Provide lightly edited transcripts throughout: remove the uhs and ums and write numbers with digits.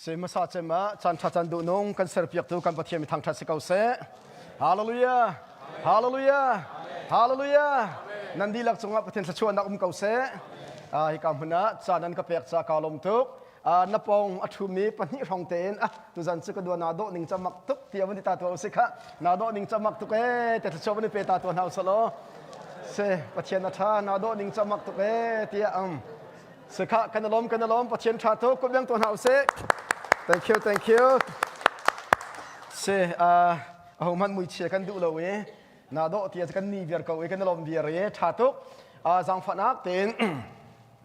Se hmasa cem ah caan ṭha caan duhnung kan serpiaktu kan Pathian mi thangṭhat si ko seh. Hallelujah! Hallelujah! Hallelujah! Nan dihlak cungah Pathian thluachuahnak um ko seh. Hika hmun ah caan nan ka pek ca kaa lawm tuk. Na pawng a ṭhumi pahnih hrawng tein ah tuzan cu ka dua naa dawh ning camak tuk tiah van ti ta tuah usih khah. Naa dawh ning camak tuk ee te thluachuah van i pe ta tuah hna usih law. Se Pathian a ṭha naa dawh ning camak tuk ee tiah um. Sikha kan alom kan alom Pathian tha tuk kut beng tuah hna usih. Thank you thank you. Se a ho hmanh muichia kan duh lo i na dawh tia kan ni viar ko i kan alom viar i tha tuk. Zaangfahnak tein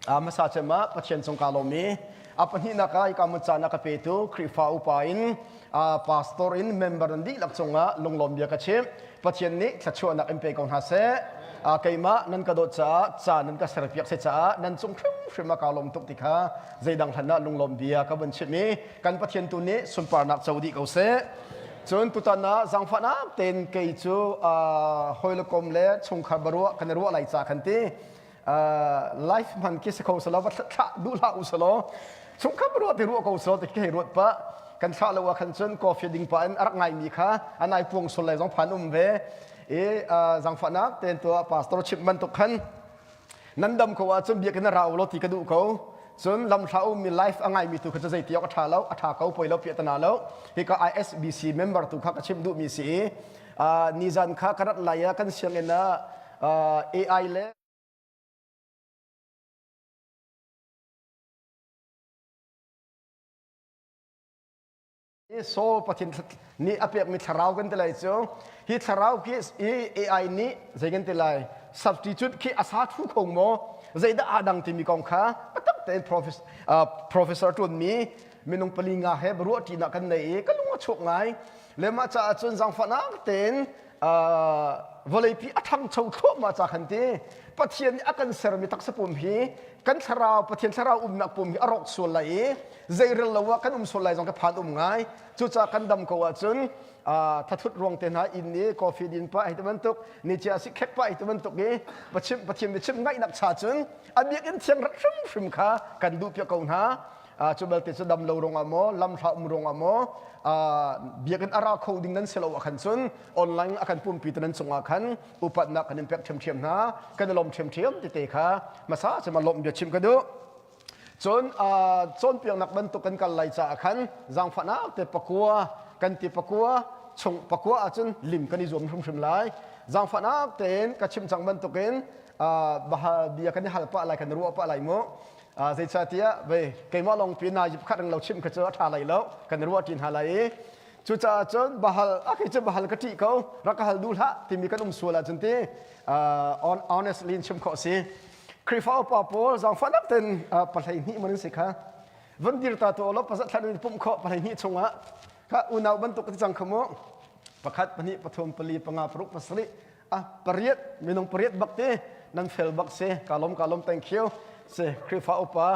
hmasa cem ah Pathian cung ka lawm i a pahnihnak ah hika mun caan a ka petu Khrihfa upa in pastor in member nan dihlak cungah lunglawm bia ka chim. Pathian nih thluachuahnak in pe ko hna seh. Keimah nan ka dawt caah ca nan ka serpiak si caah nan cung hrimhrim a kaa lawm tuk ti kha zeidang hlan ah lunglawm bia ka vun chim i kan Pathian tu nih sunparnak co dih ko seh. Cun tutan ah zaangfahnak tein kei cu hawilekom le chungkhar baruah kan i ruah lai ca kan ti. Life hman khi si kho selaw va thlah duh hlah u selaw chungkhar ruah ti ruah ko selaw ti khi hei ruat pah kan thlah lo ah khan cun coffee ding pah in a rak ngaimi kha an ai puang sul lai zong phan um ve i zangfahnak ten tua pastor chimh bantuk khan nan dam ko ahcun biakinn ra u law ti ka duh ko cun lamhla ummi life a ngaimi tu kha cu zei ti awk a ṭha lo a ṭha ko poi lo piah tana lo hika ISBC member tu kha ka chimh duhmi si i nizan kha ka rat lai ah kan sianginn ah AI le Saul Pathian nih a pekmi thlarau kan ti lai cu hi thlarau khi AI nih zei kan ti lai substitute khi a sa thu kho maw zeidah aa dang timi kong kha patak tein professor ṭuanmi minung pali nga he ruah ṭinak kan nei i ka lung a chuak ngai le mah caah cun zaangfahnak tein vawleipi a ṭhangcho thluahmah ca khan ti Pathian nih a kan sermi taksa pum hi kan thlarau Pathian thlarau umnak pum hi a rawk sual lai i zeirel lo ah kan um sual lai zong ka phan um ngai cucaah kan dam ko ahcun thathut ruang te hna inn i coffee din pah hei ti bantuk ni cia si khek pah hei ti bantuk i Pathian Pathian biachim ngaihnak cha cun a biakinn thiang rak hrimhrim kha kan duh piak ko hna cu belte cu dam lo ruangah maw lamhla um ruangah maw biakinn a ra kho ding nan si lo ah khan cun online a kan pumpi tu nan cungah khan upatnak kan in pek ṭhiamṭhiam hna kan i lawm ṭhiamṭhiam tete kha hmasa cu ma lawmh bia chim ka duh cun cawnpiaknak bantuk kan kal lai caah khan zaangfahnak te pakua kan ti pakua chung pakua ahcun lim kan i zuam hrimhrim lai zaangfahnak tein ka chim cang bantukin bia kan i hal pah lai kan ruah pah lai mu zeicahtiah vei keimah lawng pi na khat ring lo chim kha cu a ṭha lai lo kan ruah ṭi hna lai i cucaah cun bahal a kei cu bahal ka ṭih ko rak ka hal duh hlah timi kan um sual ahcun ti honestly in chim khawh si Khrihfa upa pawl zaangfahnak ten pahlei hnih man si kha van dir ta tu lo pasat thlan in pumh khawh pahlei hnih chungah kha unau bantuk ti cang kha mu pakhat pahnih pathum pali panga paruk pasarih ah pariat minung pariat bak te nan fel bak si ka lom ka lom thank you si Khrihfa upa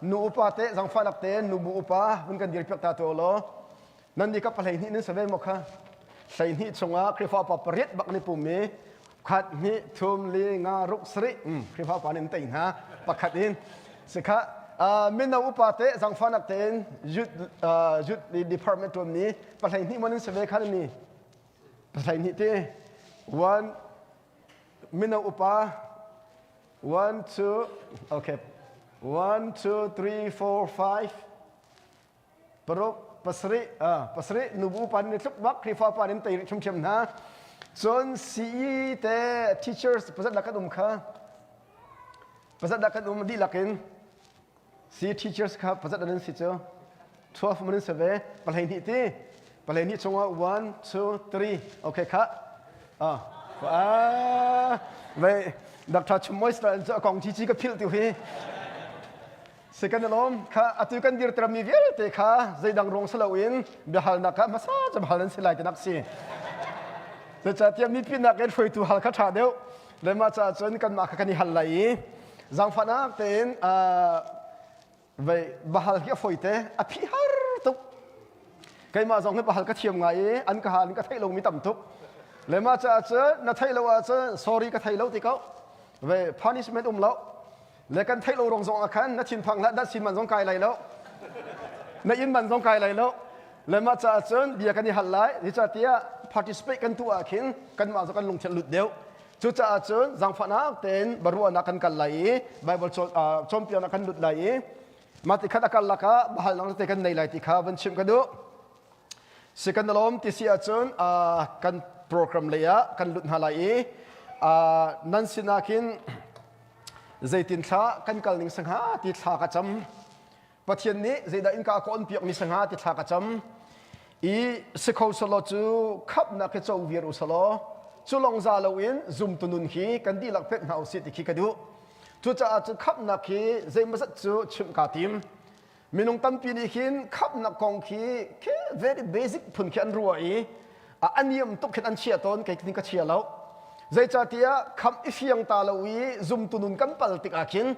nu upa te zangfahnak te nu bu upa vun kan dir piak ta tu lo nan ni ka pahlei hnih nan save mo kha hlei hnih chungah Khrihfa upa pariat bak ni pum i khat hnih thum li nga ruk sarih Khrihfa upa nin tei hna pakhat in sikha mino upa te zangfahnak tein youth youth department tuan ni pahlei hnih mon in save kha ni pahlei hnih te one mino upa one two okay one two three four five paruk pasarih pasarih nubu upa nih tluk bak Khrihfa upa nih tei ṭhiamṭhiam hna cun CE te teachers pazat dah kan um kha pazat dah kan um dihlak in CE teachers kha pazat an si cu 12 mun si ve pahleihnih ti pahleihnih chungah 1 2 3 okay kha ah ve Dr. Chumoy cu a kong chi chi ka philh tu hi Si kan i lawm. Kha atu kan dirtermi vialte kha zeidang ruang si loin biahalnak kha hmasa cem hal nan si lai tinak si. Zeicahtiah mipi nakin hruaitu hal kha ṭha deuh. Le mah caah cun kanmah kha kan i hal lai i zaangfahnak tein vei bahal hi a fawi te a phih har tuk. Keimah zong hi bahal ka thiam ngai i an ka hal in ka theih lomi tam tuk. Le mah caah cun na theih lo ahcun sorry ka thei lo ti ko. Ve punishment um lo. Le kan theih lo rong zong ah khan na thinphang hlah dat sin man zong kai lai lo. Na inn man zong kai lai lo. Le mah caah cun bia kan i hal lai. Zeicahtiah participate kan tuah ah khin kanmah cu kan lungthin lut deuh. Cucaah cun zaangfahnak tein baruahnak kan kal lai i Bible cawnpiaknak kan lut lai i mah ti khat a kal lakah bahalnak te kan nei lai ti kha van chimh ka duh. Si kan lawm ti si ahcun kan program lei ah kan lut hna lai i nan sinah khin zeitin thla kan kal ning sangha ti thla ka cam. Pathian nih zeidah innka a ka onpiakmi si hnga ti thla ka cam i si kho selaw cu khamhnak hi co viar u selaw cu lawng za loin zumtu nun hi kan dihlak pek hna usih ti khi ka duh. Cucaah cun khamhnak hi zeimawzat cu chimh kaa tim. Minung tampi nih hin khamhnak kong khi khi very basic phun khi an ruah i a niam tuk khin an chia tawn kei ka chia lo. Zeicahtiah khamh i fiang ta lo i zumtu nun kan pal tikah khin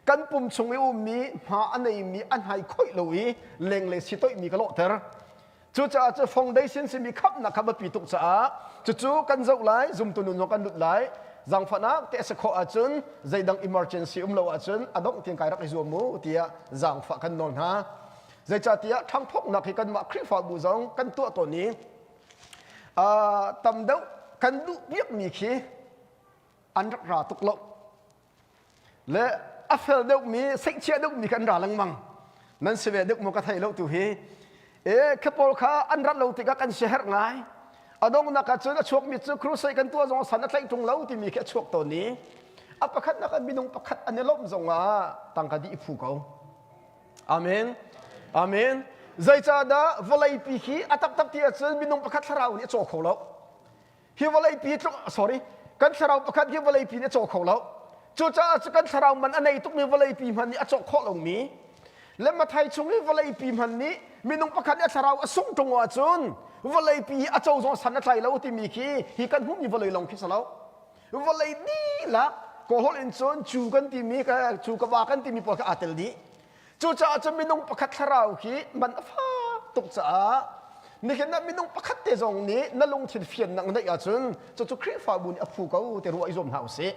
kan pum chung i ummi hma a neimi an hai khoih lo i lenglei si toihmi ka lawhter cucaah cu foundation simi khamhnak kha biapi tuk caah cucu kan zoh lai zumtu nun zong kan lut lai zaangfahnak te a si khawh ahcun zeidang emergency um lo ahcun a dongh tiang kai rak i zuam mu tiah zaangfah kan nawl hna zeicahtiah ṭhangphoknak hi kanmah Khrihfabu zong kan tuah tawn i tam deuh kan duh piakmi khi an rak ra tuk lo Le a fel deuhmi, seihchiah deuhmi kha an ra lengmang. Nan si ve deuh maw ka thei lo tu hi. E khi pawl kha an rat lo tikah kan siaherh ngai. A donghnak ah cun a chuakmi cu crusade kan tuah zong san a tlaih ṭung lo timi khi a chuak tawn i a pakhatnak ah minung pakhat an i lawmh zongah tangka dih i phu ko. Amen. Amen. Zeicahdah vawleipi hi a taktak ti ahcun minung pakhat thlarau nih a caw kho lo. Hi vawleipi tluk sorry kan thlarau pakhat hi vawleipi nih a caw kho lo. Cucaah cu kan thlarau man a nei tukmi vawleipi hmanh nih a cawk khawh lomi le Mathai chung i vawleipi hmanh nih minung pakhat nih a thlarau a sungh ṭung ahcun vawleipi hi a co zong san a tlai lo timi khi hi kan hmuhmi vawlei lawng khi si lo. Vawlei dihlak kawlholh in cun cu kan timi cu ka va kan timi pawl kha aa tel dih. Cucaah cun minung pakhat thlarau khi man a fak tuk caah nihin ah minung pakhat te zong nih na lungthin fiannak na neih ahcun cucu Khrihfabu nih a phu ko ti ruah i zuam hna usih.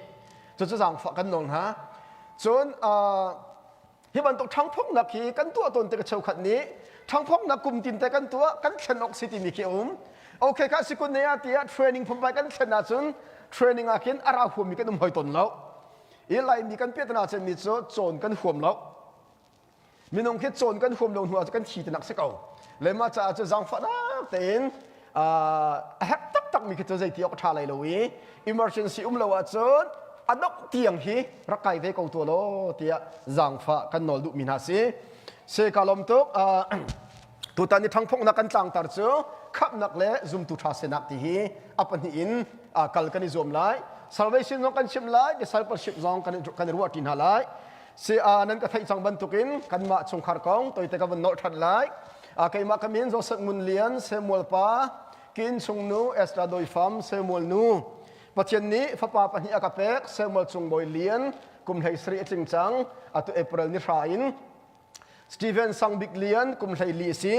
Cucu zaangfah kan nawl hna. Cun hi bantuk ṭhangphoknak hi kan tuah tawn tik cheukhat nih ṭhangphoknak kum tin te kan tuah kan thlen awk si timi khi a um. Okay kha sikun ne ah tiah training phunphai kan thlen ahcun training ah khin a ra huammi kan um hoi tawn lo. I Laimi kan piahtana cemmi cu cawn kan huam lo. Minung khi cawn kan huam lo hnu ah kan thi tinak si ko. Le mah caah cu zaangfahnak tein a herh taktakmi khi cu zeiti awk a ṭha lai lo i emergency um lo ahcun a dongh tiang hi rak kai ve ko tuah law tiah zaangfah kan nawl duhmi hna si. Se ka lawm tuk. Tutan i ṭhangphoknak kan tlangtar cu khamhnak le zumtu ṭha sinak ti hi a pahnih in kal kan i zuam lai. Salvation zong kan chim lai, discipleship zong kan i ruahṭi hna lai. Si nan ka theih cang bantukin kanmah chungkhar kong toite ka vun nolh ṭhan lai. Keimah ka min Joseph Ngun Lian, Samuel pa, Kin Chung nu, Esther Doi Fam, Samuel nu. Pathian nih fapa pahnih a ka pek, Samuel Cung Bawi Lian, kum 13 a tling cang, atu April ni hra in Stephen Sang Bik Lian kum 14 a si.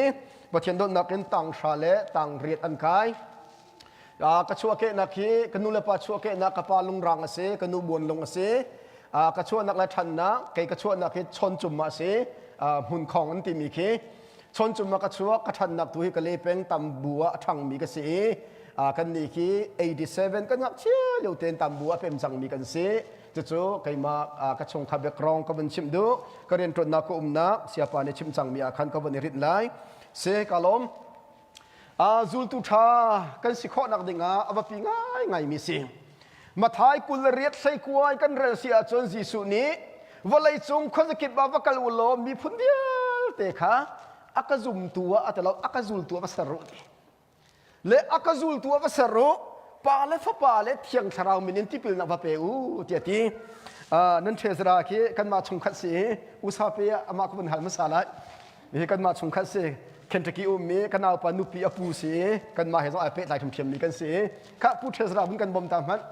Pathian dawtnak in tang hra le tang riat an kai. Ka chuahkehnak hi ka nu le pa chuahkehnak ka pa lungrang a si, ka nu buanlung a si. Ka chuahnak le ṭhannak kei ka chuahnak hi Chawncum ah a si. Hmunkhong an timi khi. Chawncum ah ka chuak, ka ṭhannak tu hi ka le peng tambu ah a ṭhangmi ka si i kannih khi 87 kan ngakchia lio tein tambu ah pem cangmi kan si. Cucu keimah ka chungkhar background ka vun chimh duh. Ka rianṭuannak ka umnak siapa nih chimh cangmi ah khan ka vun i rinh lai. Si ka lawm. Zultu ṭha kan si khawhnak dingah a biapi ngaingaimi si. Mathai 28 hleikuai kan rel si ahcun Jesuh nih vawleicung khuazakip ah va kal u law miphun vialte kha a ka zumtu ah a ti lo a ka zultu ah va ser u ti. Le a ka zultu ah va ser u pa le fapa le thiang thlarau min in tipilnak va pe u tiah ti nan treasurer khi kanmah chungkhat si i usa pe ah amah ka vun hal hmasa lai hi kanmah chungkhat si Kentucky ummi ka naupa nupi a pu si i kanmah he zong ai pehtlai ṭhiamṭhiammi kan si i kha pu treasurer vun kan bawm ta hmanh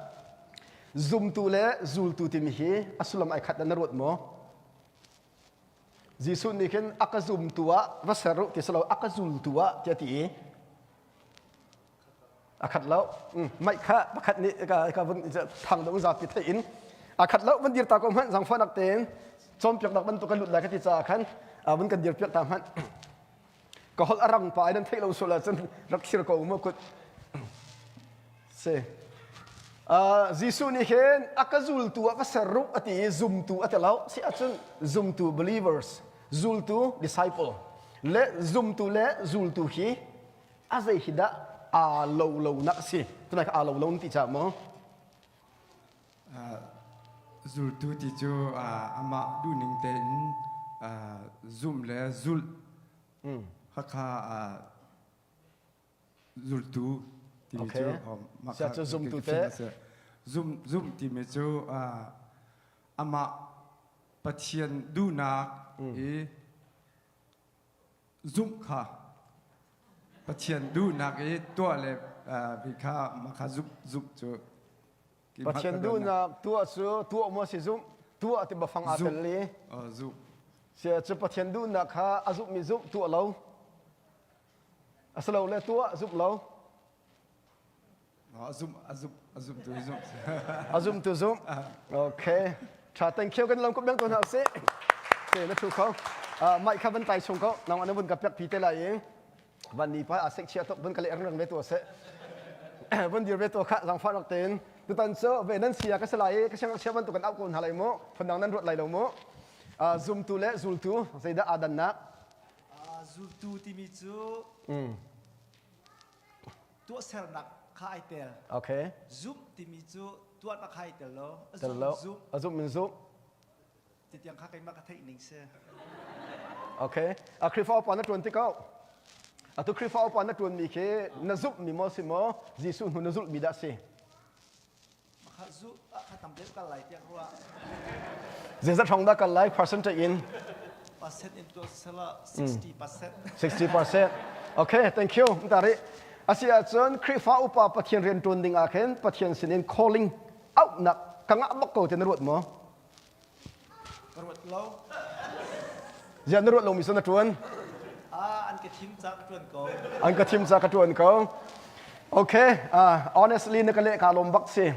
zumtu le zultu timi hi a sullam ai khat na ruat maw Jesuh nih khin a ka zumtu ah va ser u ti si lo a ka zultu ah tiah ti i a khat lo maih kha pakhat nih ka vun thang deuh zapi theih in a khat lo van dir ta ko hmanh zangfahnak tein cawnpiaknak bantuk kan lut lai ka ti caah khan vun kan dir piak ta hmanh. Ka holh a rang pa i nan theih lo sual ahcun rak thlir ko mu kut. Si. Uh, Jesuh nih hin a ka zultu ah ka ser ruk a ti i zumtu a ti lo. Si ahcun zumtu believers, zultu disciple le zumtu le zultu hi a zei hi dah aa lo lo nak a si. Tunai kha aa lo lo ti ca maw? Uh, zultu ti cu uh, amah duhning tein uh, zumh le zulh mm. khakha uh, zultu timi okay. cu mah kha zumtu te zum zum timi cu amah Pathian duhnak i zumh kha Pathian duhnak i tuah le bi kha mah kha zumh zumh cu Pathian duhnak tuah cu tuah maw si zumh tuah ti bafang aa tel i zumh sia cu Pathian duhnak kha a zumhmi zumh tuah lo Asilole tuah zumh lo. A zumh a zumh a zumh tu zumh. A zumh tu zumh. Okay. Tha thank you kan lam kup dang to hna sih. Te na thu kho. Mai kha van tai chung ko. Nang an vun ka pek pi te lai i. Van ni pa a sek chia tok vun ka le rang ve tu se. Vun dir ve to kha zang fa rak ten. Tutan cu ve nan sia ka salai i ka siang chia bantuk kan au ko hna lai mu. Phundang nan ruat lai lo mu. Zumtu le zultu zeidah aa dannak? Zultu timi cu tuahsernak kha ai tel. Okay. Zumh timi cu tuahnak kha ai tel lo. A Tel lo. zumh. A zumh in zumh. Titiang kha keimah ka theih ning si. Okay. A Khrihfa upa na ṭuan tik oh. Atu Khrihfa upa na ṭuanmi khi na zumhmi maw si maw Jesuh hnu na zulhmi dah si? Zeizat hrawng dah kal lai percentage in? Percent in tuah sela 60%. 60%. Okay, thank you. Tari. Asi ahcun Khrihfa upa Pathian rian ṭuan ding ah khin Pathian sinin calling auhnak ka ngah bak ko ti na ruat maw? Ka ruat lo. Ziah na ruat lomi cu na ṭuan? Ah, an ka thim ca ka ṭuan ko. An ka thim ca ka ṭuan ko. Okay, uh, honestly na ka leh ka lawm bak si.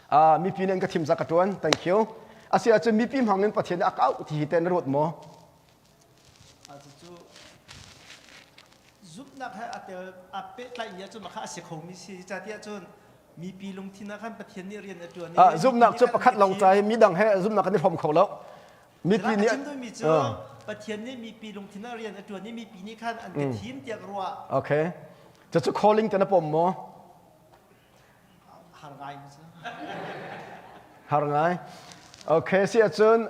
Uh, mipi nih an ka thim ca ka ṭuan. Thank you. Asi ahcun mipi hmang in Pathian nih a ka auh ti hi teh na ruat maw? Ah, cucu zumhnak he a tel a pehtlaihmi ahcun mah kha a si khomi si. Zeicahtiah cun mipi lungthin ah khan Pathian nih rian a ṭuan i Ah, zumhnak cu pakhat lawng ca i midang he zumhnak kan i hrawm kho lo. Mipi nih chim duhmi cu Pathian nih mipi lungthin ah rian a ṭuan i mipi nih khan an ka thim tiah ka ruah. Okay. Cucu calling te na pom maw? Har ngai mu cu. Har ngai. Okay, si ahcun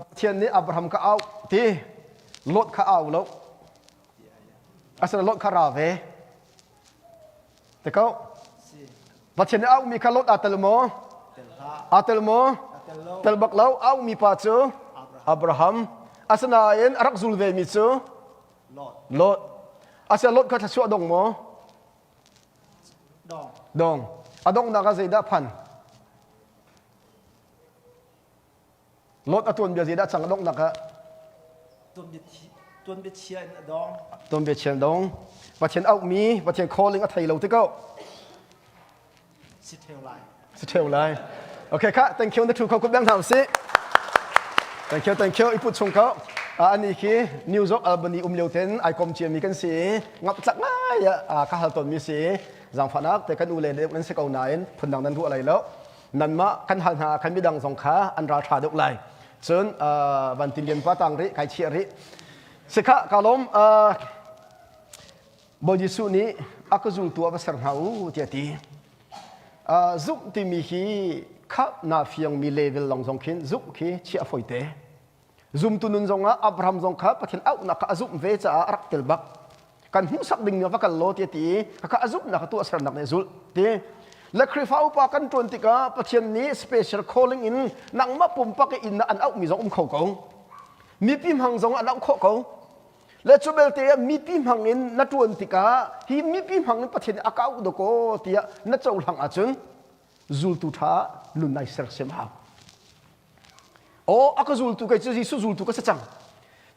Pathian nih Abraham ka au ti Lot kha au lo. Asina Lot kha ra ve. Te ko. Pathian nih aumi kha Lot aa tel maw? Aa tel maw? Tel bak lo. Aumi pa cu Abraham. Asinain a rak zul vemi cu Lot. Asina Lot kha thluachuah dong maw? Dong. A donghnak ah zeidah phan? Lot a tuanbia zeidah cang a donghnak ah? Tuanbia chia in a dong. Tuanbia chia in dong. Pathian auhmi, Pathian calling a thei lo ti ko. Si theu lai. Si theu lai. Okay kha, thank you na thu kho kup dang hna usih. Thank you, thank you. I put chung ko. Ani khi New York Albany um lio ten ai kom cia mi kan si. Ngap tlak ngai ka hal ton mi si. Zangfahnak te kan u le nan si ko nain phundang nan ruah lai lo. Nanmah kan hal hna kan midang zong kha an ral ṭha deuh lai. Cun van tin lian pa tang rih kai chiah rih. Sikha ka lawm Bawi Jesuh nih a ka zultu ah va ser hna u tiah ti. Zumh timi hi kha na fiangmi level lawng zong khin zumh khi chiah foi te. Zumtu nun zongah Abraham zong kha Pathian auhnak kha a zumh ve caah a rak tel bak. Kan hmuhsak ding va kal law tiah ti i khakha a zumhnak kha tuahsernak nih a zulh ti. Le Khrihfa upa kan ṭuan tikah Pathian nih special calling in nangmah pumpak i inn ah an auhmi zong um kho ko. Mipi hmang zong an auh khawh ko. Le cu belte ah mipi hmang in na ṭuan tikah hi mipi hmang in Pathian nih a ka auh dakaw tiah na cohlang ahcun zultu ṭha nun nai sersiam hau. Aw a ka zultu kei cu Jesuh zultu ka si cang.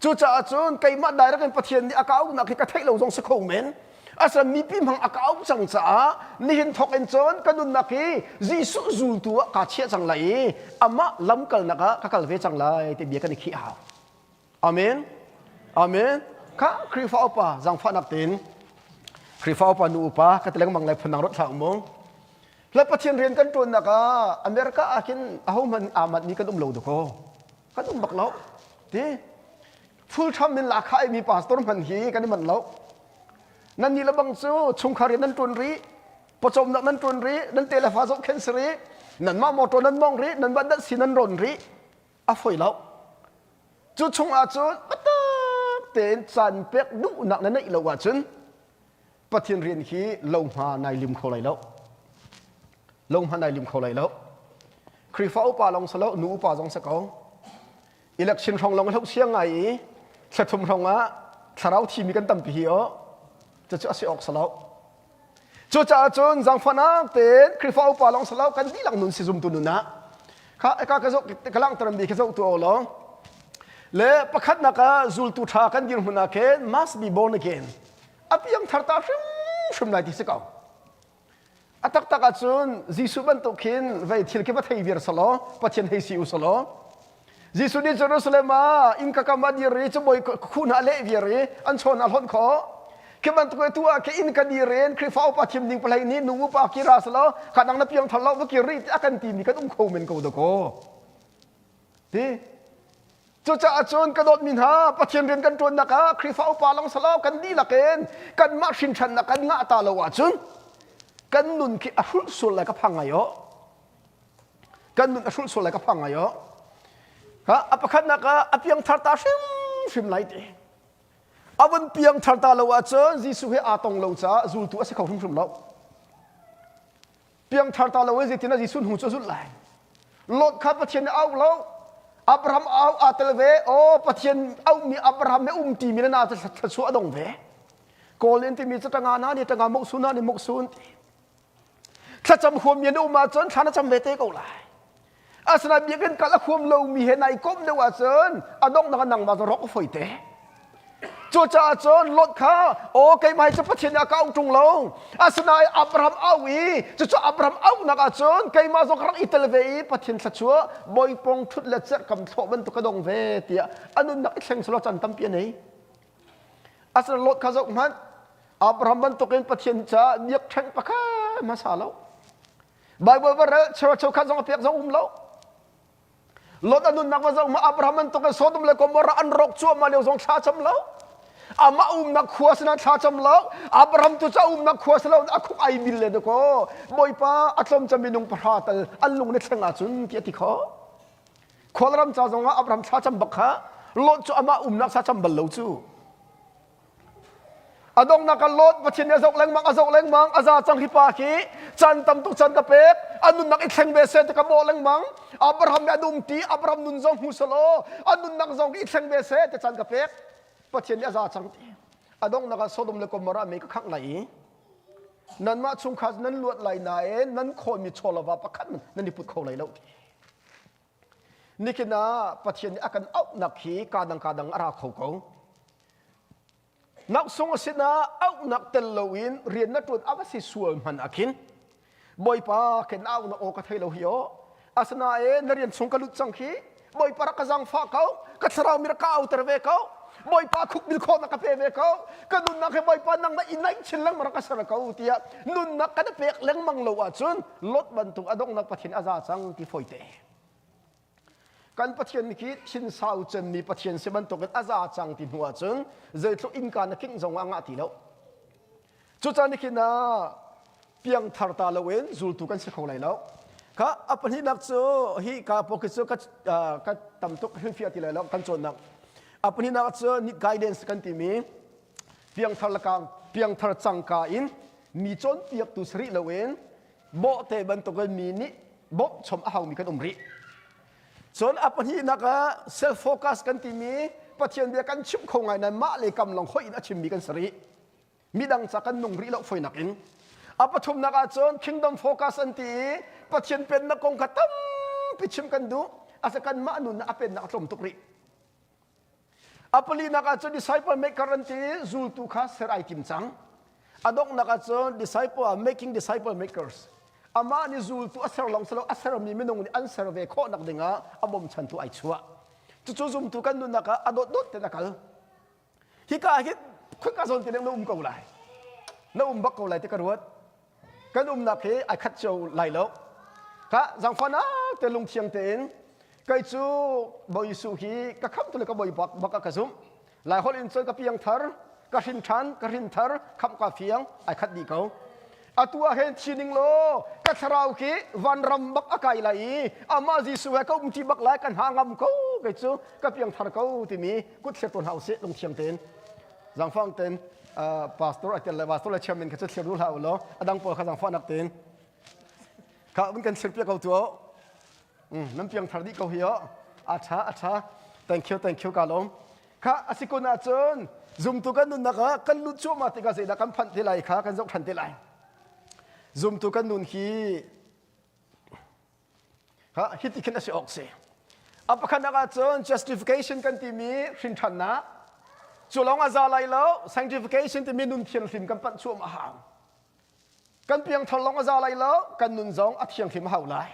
Cucaah cun keimah direct in Pathian nih a ka auhnak hi ka theih lo zong si kho men. Asinain mipi hmang a ka auh cang caah nihin thawk in cun ka nunnak hi Jesuh zultu ah kaa chiah cang lai i amah lamkalnak ah ka kal ve cang lai ti bia kan i khih hau. Amen. Amen. Kha Khrihfa upa zaangfahnak tein Khrihfa upa nu upa ka ti lengmang lai phundang ruat hlah mu. Le Pathian rian kan ṭuannak ah America ah khin ahohmanh aa matmi kan um lo dakaw. Kan um bak lo. Ti full tham in la kha mi pastor hman hi kan i manh lo. Nan nih le bang cu chungkhar rian nan ṭuan rih, pawcawmnak nan ṭuan rih, nan te le fa zohkhenh si rih, nanmah motor nan mong rih, nan van si nan ron rih. A foi lo. Cu chung ahcun biatak tein caan pek duhnak na neih lo ahcun Pathian rian hi lohma nai lim kho lai lo. Lohma nai lim kho lai lo. Khrihfa upa lawng si lo, nu upa zong si ko. Election hrong lawng hloh siang ngai i thlathum hrong ah thlarau thimi kan tampi hi o. Cucu a si awk si lo. Cucaah cun zaangfahnak tein Khrihfa upa lawng si lo kan dihlak nun si zumtu nun ah kha ka ka zoh ka langhter mi ka zoh tu lo le pakhatnak ah zultu ṭha kan dirhmun ah khin must be born again a piangthar ta hrimhrim lai ti si ko. A taktak ahcun Jesuh bantuk khin vei thil khi va thei viar selaw Pathian hei si u selaw Jesuh nih Jerusalem ah innka kam ah dir i cabawi khu hna leh viar i an chawn a hlonh khawh. Khi bantuk tu ah khi inn ka dir in Khrihfa upa thim ding palei nih nu upa kira selaw kha dang na piangthar lo va kir rih ti a kan timi kan um kho men ko dakaw. Ti Cucaah cun ka dawtmi hna, Pathian rian kan ṭuannak ah Khrihfa upa lawng si lo, kan dihlak in kanmah hrinṭhannak kan ngah ta lo ahcun kan nun khi a hrulh sual lai ka phang ngai aw. Kan nun a hrulh sual lai ka phang ngai aw. Ha, a pakhatnak ah a piangthar ta hrimhrim lai ti. A vun piangthar ta lo ahcun Jesuh he aa tong lo caah zultu a si kho hrimhrim lo. Piangthar ta lo in zeitin ah Jesuh hnu cu a zulh lai? Lot kha Pathian nih a auh lo. Abraham au aa tel ve. Aw Pathian auhmi Abraham he um timi na cu thluachuah a dong ve. Kawl in timi cu tanga na ni tanga moksu na ni moksu an ti. Thlacam huam mi an um ahcun thla na cam ve te ko lai. Asinain biakinn kal a huam lomi he nai komh deuh ahcun a donghnak ah nangmah cu rawk a foi te. Cucaah cun Lot kha aw keimah hi cu Pathian nih a ka auh ṭung lo. Asinain Abraham auh i cucu Abraham auhnak ah cun keimah zong ka rak i tel ve i Pathian thluachuah bawipong ṭhut le cerhkam thlawh bantuk ka dong ve tiah a nunnak i thleng selaw caan tampi a nei. Asinain Lot kha zoh hmanh Abraham bantukin Pathian caah biakṭheng pakhat hmasa lo. Bible va rel cheukhat zong a pek zong um lo. Lot a nunnak va zoh ma Abraham bantuk in Sodom le Gomorrah an rawk cuahmah lio zong thla cam lo. Amah umnak khua sinah thla cam lo. Abraham tu cu a umnak khua si lo a khuk ai bil le dakaw. Bawipa a tlawm cem minung pahra tal an lung ne thleng ahcun ti a ti kho. Khualram ca zong ah Abraham thla cam bak kha Lot cu amah umnak sa cam bal lo cu. A donghnak ah Lot Pathian nih a zoh lengmang a zoh lengmang a za cang hi pa khi caan tam tuk caan ka pek a nunnak i thleng ve seh ti ka bawh lengmang Abraham nih a dum ti Abraham nun zong hmu selaw a nunnak zong i thleng ve seh ti caan ka pek Pathian nih a za cang ti a donghnak ah Sodom le Gomorrah mei ka khangh lai i nanmah chungkhar nan luat lai nain nan khawlmi chawlava pakhat nan i put kho lai lo ti Nikin ah Pathian nih a kan auhnak hi kadang kadang a ra kho ko. Naksung a sinah auhnak tel loin rian na ṭuan a va si sual hmanh ah khin Bawipa khin auhnak aw ka thei lo hi aw. Asinain na rian chung ka lut cang khi Bawipa rak ka zaangfah ko, ka thlarau mi rak ka auter ve ko. Bawipa khukbil khawhnak ka pe ve ko. Ka nunnak hi Bawipa nang na i naih chin lengmang rak ka ser ko tiah nunnak kan pek lengmang lo ahcun Lot bantuk a donghnak Pathian a za cang ti fawite. Kan Pathian khi thinsau cemmi Pathian si bantukin a za cang ti hnu ahcun zeitluk innka na kingh zong ah ngah ti lo. Cucaah nikhin ah piangthar ta loin zultu kan si kho lai lo. Kha a pahnihnak cu hi ka pawk cu ka ka tam tuk hrilhfiah ti lai lo kan cawnnak. A pahnihnak cu guidance kan timi piangthar lakang piangthar cangka in mi cawnpiaktu si rih loin bawhte bantukin mi nih bawmhchom a haumi kan um rih. Cun a pahnihnak ah self focus kan timi Pathian bia kan chim kho ngai nain mah le kam lawng hoih in a chimmi kan si rih. Midang ca kan nung rih lo foinak in. A pathumnak ah cun kingdom focus an ti i Pathian pennak kong kha tampi chim kan duh. Asa kanmah nun a pennak a tlawm tuk rih. A palinak ah cun disciple maker an ti i zultu kha ser ai tim cang. A donghnak ah cun disciple ah making disciple makers. Amah nih zultu a ser lawng si lo a sermi minung nih an ser ve khawhnak dingah a bawmchantu ai chuah. Cucu zumtu kan nunnak ah a dawtdawt ten a kal. Hika ah hin khoika zawn te na um ko lai. Na um bak ko lai ti ka ruat. Kan umnak hi ai khat cio lai lo. Ka zangfahnak te lungthiang tein kei cu Bawi Jesuh hi ka khamtu le ka bawi bak bak ah ka zumh. Lai holh in cun ka piang thar, ka hrin ṭhan, ka hrin thar, khamh ka fiang, ai khat dih ko. Atu ah hin thi ning law ka thlarau khi vanram bak a kai lai i amah Jesuh he ka umṭi bak lai ka hna ngam ko kei cu ka piang thar ko timi kut thlir tawn hna usih lungthiang tein zangfang tein pastor a tel le pastor le chairman kha cu thlir duh hlah u law a dang pawl kha zangfahnak tein kha un kan thlir piak ko tu nan piang thar dih ko hi oh a tha a tha thank you thank you ka lawm kha a si kun ahcun zumtu kan nunnak ah kan lut cuahmah tikah zeidah kan phanh te lai kha kan zoh than te lai zumtu kan nun hi ha hiti khin a si awk si a pakhatnak ahcun justification kan timi hrinṭhannak cu lawng a za lai lo sanctification timi nun thianghlim kan panh cuahmah hau Kan piangthar lawng a za lai lo, kan nun zong a thianghlim a hau lai.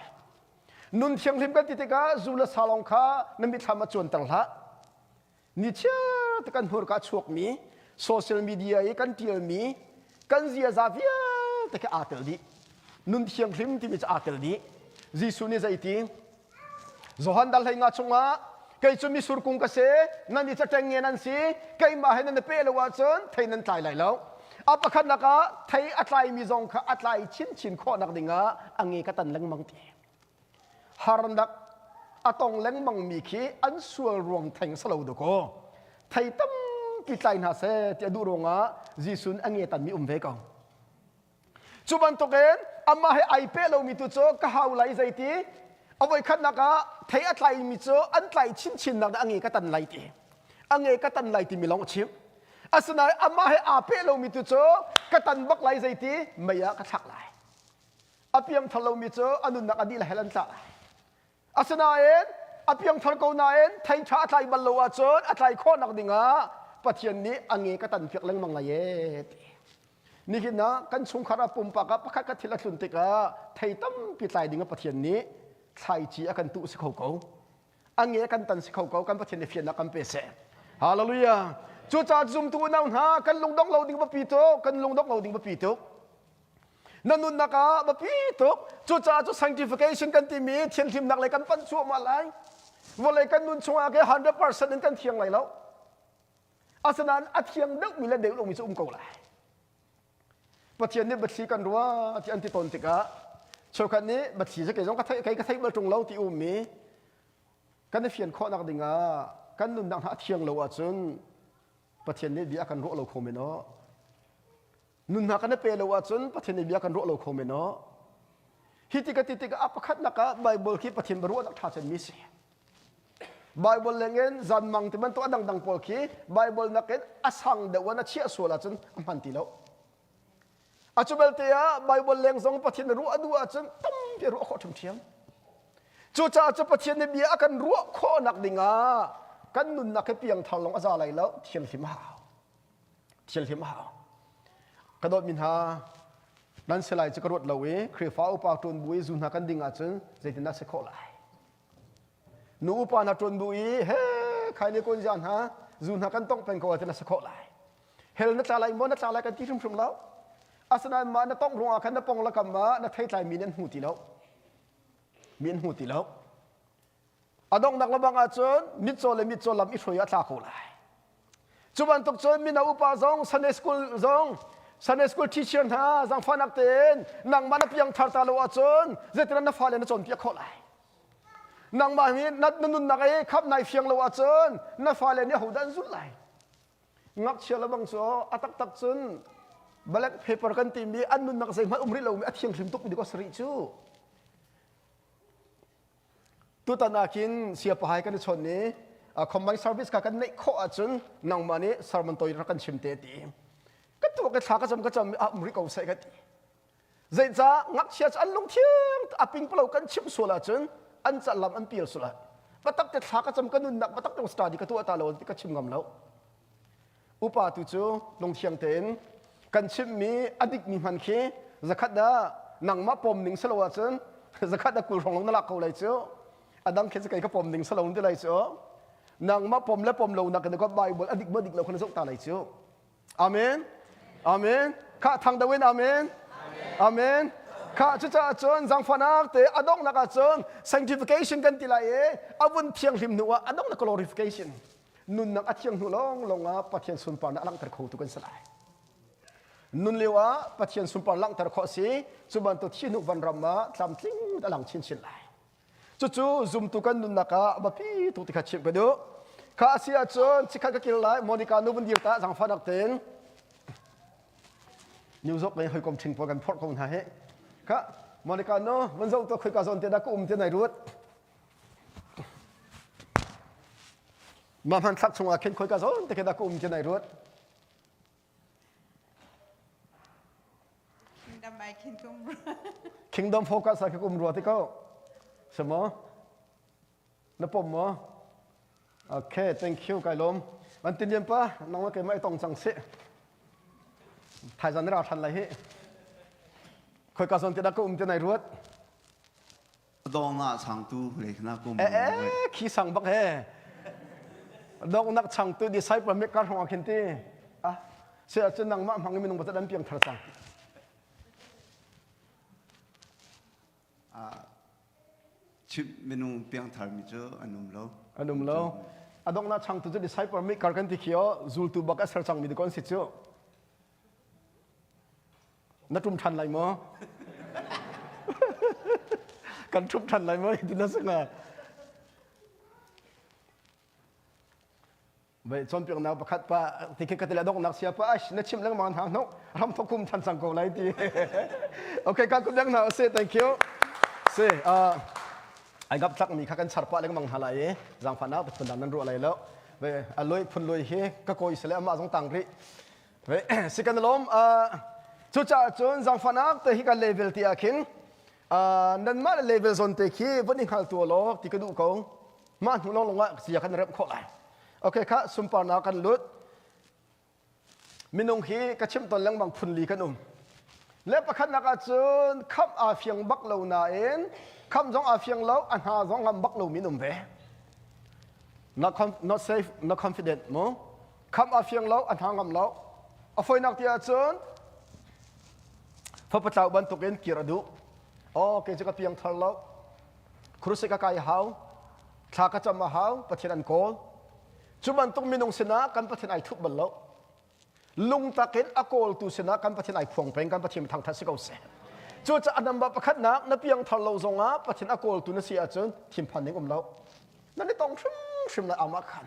Nun thianghlim kan ti tikah zu le sa lawng kha na mitthlam a cuanter hlah. Nichiar te kan hmurka a chuakmi, social media i kan ṭialmi, kan ziaza vialte khi aa tel dih. Nun thianghlim timi cu aa tel dih. Jesuh nih zeiti? Johan dal 15 chungah kei cu misur kung ka si nan i cateng nge nan si keimah he nan i peh lo ahcun thei nan tlai lai lo a pakhatnak ah thei a tlaimi zong kha a tlai chinchin khawhnak dingah a nge ka tan lengmang ti harnak a tong lengmang mi khi an sual ruang theng salo dakaw thei tampi tlai hna seh ti a duh ruangah Jesuh a nge tanmi um ve ko Cu bantukin amah he ai peh lomi tu cu ka hau lai zeiti a voikhatnak ah thei a tlaimi cu an tlai chinchinnak dah a nge ka tan lai ti a nge ka tan lai timi lawng a chim asinain amah he aa peh lomi tu cu ka tan bak lai zeiti mei ah ka thlak lai a piangthar lomi cu a nunnak a dih le hell an tla lai Asinain a piangthar ko nain thei ṭha a tlai bal lo ahcun a tlai khawhnak dingah Pathian nih a nge ka tan piak lengmang lai ee ti. Nihin ah kan chungkhar ah pumpak ah pakhat khat thil a tlun tikah thei tampi tlai dingah Pathian nih thlaici a kan tuh si kho ko. A nge kan tan si kho ko kan Pathian nih fiannak kan pe seh. Hallelujah. Cucaah zumtu unau hna kan lungdong lo ding biapi tuk, kan lungdong lo ding biapi tuk. Na nunnak ah biapi tuk. Cucaah cu sanctification kan timi thianhlimnak lei kan panh cuahmah lai. Vawlei kan nun chungah ke 100% in kan thiang lai lo. Asinain a thiang deuhmi le deuh lomi cu um ko lai. Pathian nih biathli kan ruah ti an ti tawn tikah cheukhat nih biathli cu kei zong ka theih kei ka theih bal ṭung lo ti ummi kan i fian khawhnak dingah kan nunnak hna a thiang lo ahcun Pathian nih bia kan ruah lo kho men aw. Nun hna kan i pe lo ahcun Pathian nih bia kan ruah lo kho men aw. Hi ti ka ti tikah a pakhatnak ah Bible khi Pathian biaruahnak ṭha cemmi si. Bible lengin zanmang ti bantuk a dangdang pawl khi Bible nakin a sang deuh in a chiah sual ahcun a hman ti lo. A cu belte ah Bible leng zong Pathian ruah a duh ahcun tampi a ruah khawh ṭhiamṭhiam. Cucaah cu Pathian nih bia a kan ruah khawhnak dingah kan nunnak hi piangthar lawng a za lai lo, thianghlim a hau. Thianghlim a hau. Ka dawtmi hna, nan si lai cu ka ruat lo i Khrihfa upa ṭuan bu i zu hna kan ding ahcun zeitindah si khawh lai? Nu upa hna ṭuan bu i he khai ne kun zia hna zu hna kan tongh peng ko ahcun a si khawh lai. Hell na tla lai maw na tla lai kan ti hrimhrim lo. Asinain mah na tongh ruangah khan na pong le kam ah na theitlai mi nih an hmu ti lo. Mi an hmu ti lo. A donghnak lebang ahcun mitcaw le mitcaw lam i hruai a tla ko lai. Cu bantuk cun mino upa zong Sunday school zong Sunday school teacher hna zangfahnak tein nangmah na piangthar ta lo ahcun zeitin na fale na cawnpiak khawh lai. Nangmah hi na nunnak i khap nai fiang lo ahcun na fale nih hodah an zulh lai. Ngakchia lebang cu a taktak cun blank paper kan timi an nunnak zeihmanh um rih lomi a thianghlim tuk mi ko sarih cu. Tutan ah khin siapahai kan i chawnh i combine service kha kan neih khawh ahcun nangmah nih sermon tawi rak kan chim te ti. Ka tuak i thla ka cam ka cam ah um rih ko seh ka ti. Zeicah ngakchia cu an lungthiang a pingpalo kan chimh sual ahcun an cal lam an pial sual ah patak te thla ka cam ka nunnak patak te study ka tuah ta lo ti ka chim ngam lo. Upa tu cu lungthiang tein kan chimhmi a dikmi hman khi zakhat dah nangmah pom ning si lo ahcun zakhat dah 20 hrawng lawng na lak ko lai cu a dang khi cu kei ka pom ning si lo ti lai cu. Nangmah pom le pom lo nak in ka Bible a dik ma dik lo kha na zoh ta lai cu. Amen. Amen. Kha thang deuh in amen. Amen. Kha cucaah cun zangfahnak te a donghnak ah cun sanctification kan ti lai i a vun thianghlim hnu ah a donghnak glorification nunnak a thiang hnu lawng lawng ah Pathian sunparnak a langhter kho tu kan si lai. Nun lio ah Pathian sunpar langhter khawh si cu bantuk thi hnu van ram ah tlamtling a lang chinchin lai. Cucu zumtu kan nunnak ah a biapi tuk ti kha chimh ka duh. Kha a si ahcun chikkhat ka kir lai Monica nu vun dir ta zangfahnak tein New York lei hawikom ṭhing pawl kan phorh ko hna hi. Kha Monica nu vun zoh tuah khoika zawn te dah ka um ti nai ruat. Mah hmanthlak chungah khin khoika zawn te khi dah ka um ti nai ruat. Kingdom ai khin kum rua. Kingdom focus ah kum rua ti ko. Simo? Na pom mo? Okay, thank you kai lom. Man tin lian pa, nang ke mai tong chang si. Thaizan ra than lai hi. Khoi ka zon te da ka um te nai ruat. Dong ah changtu lehnak kum. Eh eh khi sang bak he. Dong nak changtu disciple me kar hong khin ti. Ah se cun nangmah hmang in minung bat an piang thar cang. Chim minung piang thar mi cu an um lo. An um lo. A dongnak changtu cu disciple mi kar kan ti khi o zultu bak a ser cang mi kon si cu. Na ṭum ṭhan lai maw? Kan ṭhup ṭhan lai maw? Ti na si hnga. Vai cawnpiaknak pakhat pa ti khi ka ti le donghnak sia pa na chim lengmang hna hnok ram thok kum than cang ko lai ti. Okay, ka kun hna se thank you. Se uh, ai gap tlak mi kha kan char pa lengmang hna lai i zangfah nak phun dan nan ruah lai lo. Ve aloi phun loi hi ka koi sele ama zong tang ri Si kan lawm. Cucaah cun zaangfahnak te hi kan level ti ah khin nanmah le level zawn te khi von i hngal tu law ti ka duh ko. Mah hnu lawng lawng ah zia kan remh khawh lai. Okay kha sunparnak kan lut. Minung hi ka chim ton lengmang phun li kan um. Le pakhatnak ah cun khamh aa fiang bak lo nain khamh zong aa fiang lo a hna zong ngam bak lo min um ve. Not, not safe, not confident mu. Khamh a fiang lo, a hna ngam lo. A foinak ti ahcun fapatlau bantukin kir a duh. Oh, kei cu ka piang thar lo. Krusik ka kai hau. Thla ka cam a hau. Pathian an kawl. Cu bantuk minung sinah kan Pathian ai thup bal lo. Lungtak in a kawltu sinah kan Pathian ai phuang peng, kan Pathian thangthat si ko seh. Cucaah number pakhatnak na piang thar lo zongah Pathian a kawltu na si ahcun thinphan ding um lo. Nan i tong hrimhrim lai amah khan.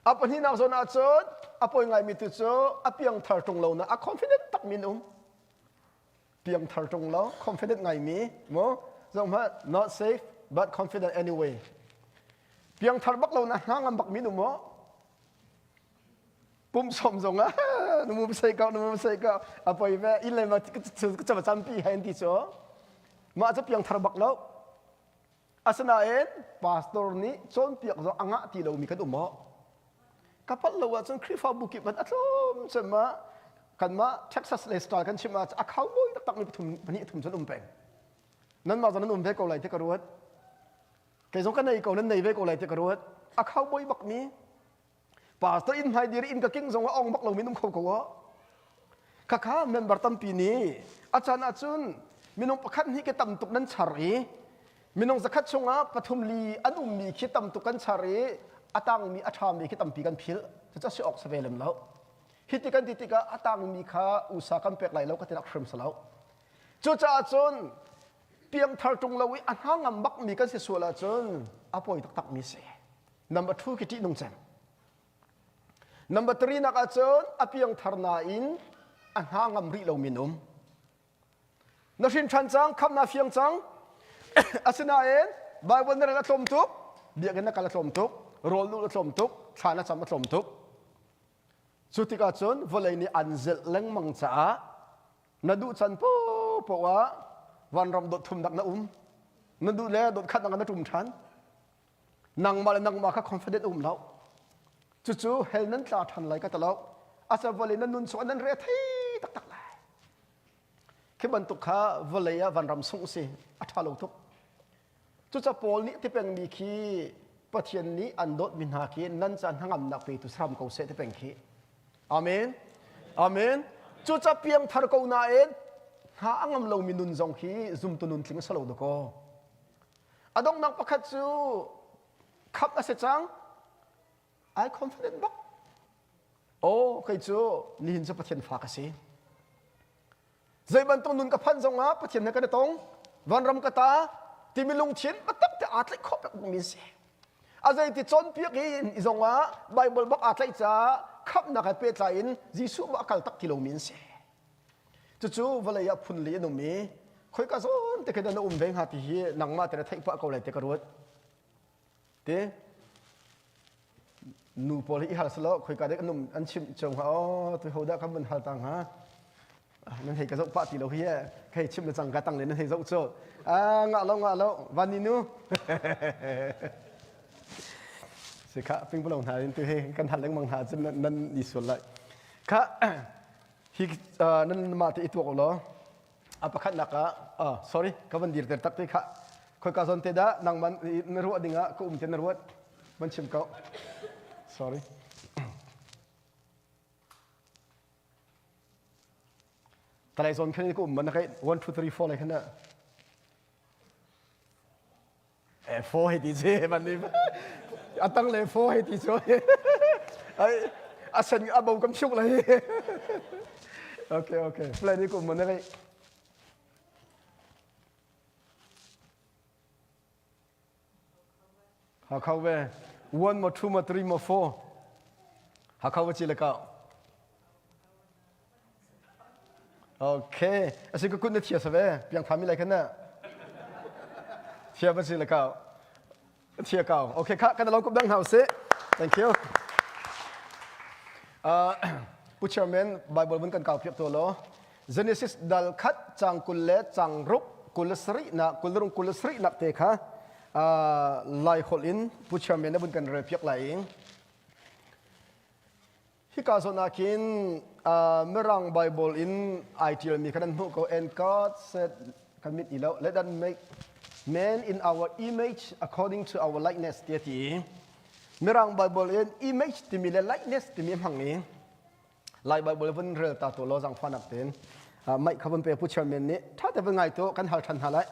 A pahnihnak zawn ah cun a poi ngaimi tu cu a piangthar ṭung lo na a confident takmi an um. Piangthar ṭung lo, confident ngaimi, mu zohhmanh not safe but confident anyway. Piangthar bak lo na hna ngam bakmi an um maw? Pum som zong ah nu mu sei ko nu mu sei ko a poi ve in le ma ka campi hai an ti cu mah cu piangthar bak lo Asinain pastor nih cawnpiak zong a ngah ti lomi kan um maw? Ka palh lo ahcun Khrihfabu kip an a tlawm cem ah kanmah Texas le style kan chim ah a cowboy taktakmi pathum pahnih thum cun um peng. Nanmah zong nan um ve ko lai ti ka ruat. Kei zong ka nei ko nan nei ve ko lai ti ka ruat. A cowboy bakmi pastor inn hmai dir inn ka king zong a ong bak lomi um kho ko ah khakha member tampi nih a caan ahcun minung pakhat hnih ke tam tuk nan char i minung zakhat chungah pathum li an ummi khi tam tuk kan char i a tangmi a ṭhami khi tampi kan philh cucu si awk si ve lem lo hi ti kan ti tikah a tangmi kha usa kan pek lai lo ka ti rak hrim si lo cucaah cun piangthar ṭung lo i a hna ngam bakmi kan si sual ahcun a poi taktakmi si Number 2 khi ṭihnung cem. Number 3 nak ahcun a piangthar nain a hna ngam rih lomi an um. Na hrin ṭhan cang, khamh na fiang cang. Asinain Bible na rel a tlawm tuk, biakinn na kal a tlawm tuk, rawl ulh a tlawm tuk, thla na cam a tlawm tuk. Cu tikah cun vawlei nih an zelh lengmang caah na duh can poahpoah ah vanram dot thumnak na um. Na duh le dot khat nak na ṭum ṭhan. Nangmah le nangmah kha confident um lo. Cucu hell nan tla ṭhan lai ka ti lo. Asa vawlei nan nun chung nan re thei taktak lai. Khi bantuk kha vawlei ah vanram sungh si a ṭha lo tuk. Cuca Paul nih ti pengmi khi Pathian nih an dawtmi hna khi nan ca hnangamnak petu saram ko seh ti peng khi. Amen. Amen. Cuca piangthar ko nain hna a ngam lomi nun zong khi zumtu nun tling a si lo dakaw. A donghnak pakhat cu khamh a si cang. Ai confident bak. Oh, kei cu nihin cu Pathian fa ka si. Zei bantuk nun ka phanh zongah Pathian he kan i tong. Vanram ka ta timi lungthin biatak te aa tlaih khawh pekmi si. A zeiti cawnpiak i zongah Bible bak aa tlaih caah khamhnak he pehtlai in Jesuh bak a kal tak ti lomi an si. Cucu vawlei ah phun li an um i khoika zawn te khin na um ve hnga ti hi nangmah te na theih pah ko lai ti ka ruat. Ti nu pawl hi i hal selaw khoika dek an um an chimh cio hnga aw tu ho dah kan vun hal ta hnga nan hei ka zoh pah ti lo hi hei chim le cang ka tang le nan hei zoh cu ngah lo ngah lo van ni nu si kha ping pulong hna in tu hi kan hal lengmang hna cun nan ni sual lai kha hi nan mah te i tuak law a pakhatnak ah sorry ka van dir ter tak te kha khoi ka zawn te dah nangman na ruah ding ah ka um te na ruat van chim ko sorry Talai zawn khan ka um man kai 1 2 3 4 lai khan e 4 hei ti che man ni atang le 4 hei ti chu ai a sen a bo kam chuk lai okay okay plan ni kum man kai Hakha ve 1 mo 2 mo 3 mo 4 Hakha wa chi le ka Okay asi ka kun na thia sa ve piang phami lai khan na thia ba chi le ka thia ka okay kha kan lo kup dang hau se thank you uh, Pu Chairman Bible bun kan kau piak to lo Genesis dal khat cang kul le cang ruk kul sarih na kul rung kul sarih nak te kha lai holh in Pu Chairman na bun kan rel piak lai hika zawn ah khin Mirang Bible in ai tialmi kha nan hmuh ko and God said kan mit i lo let us make man in our image according to our likeness ti a ti Mirang Bible in image timi le likeness timi hmang i Lai Bible vun rel ta tu law zangfahnak tein mic kha vun pe pu chairman nih tha te vun ngai tu kan hal than hna lai.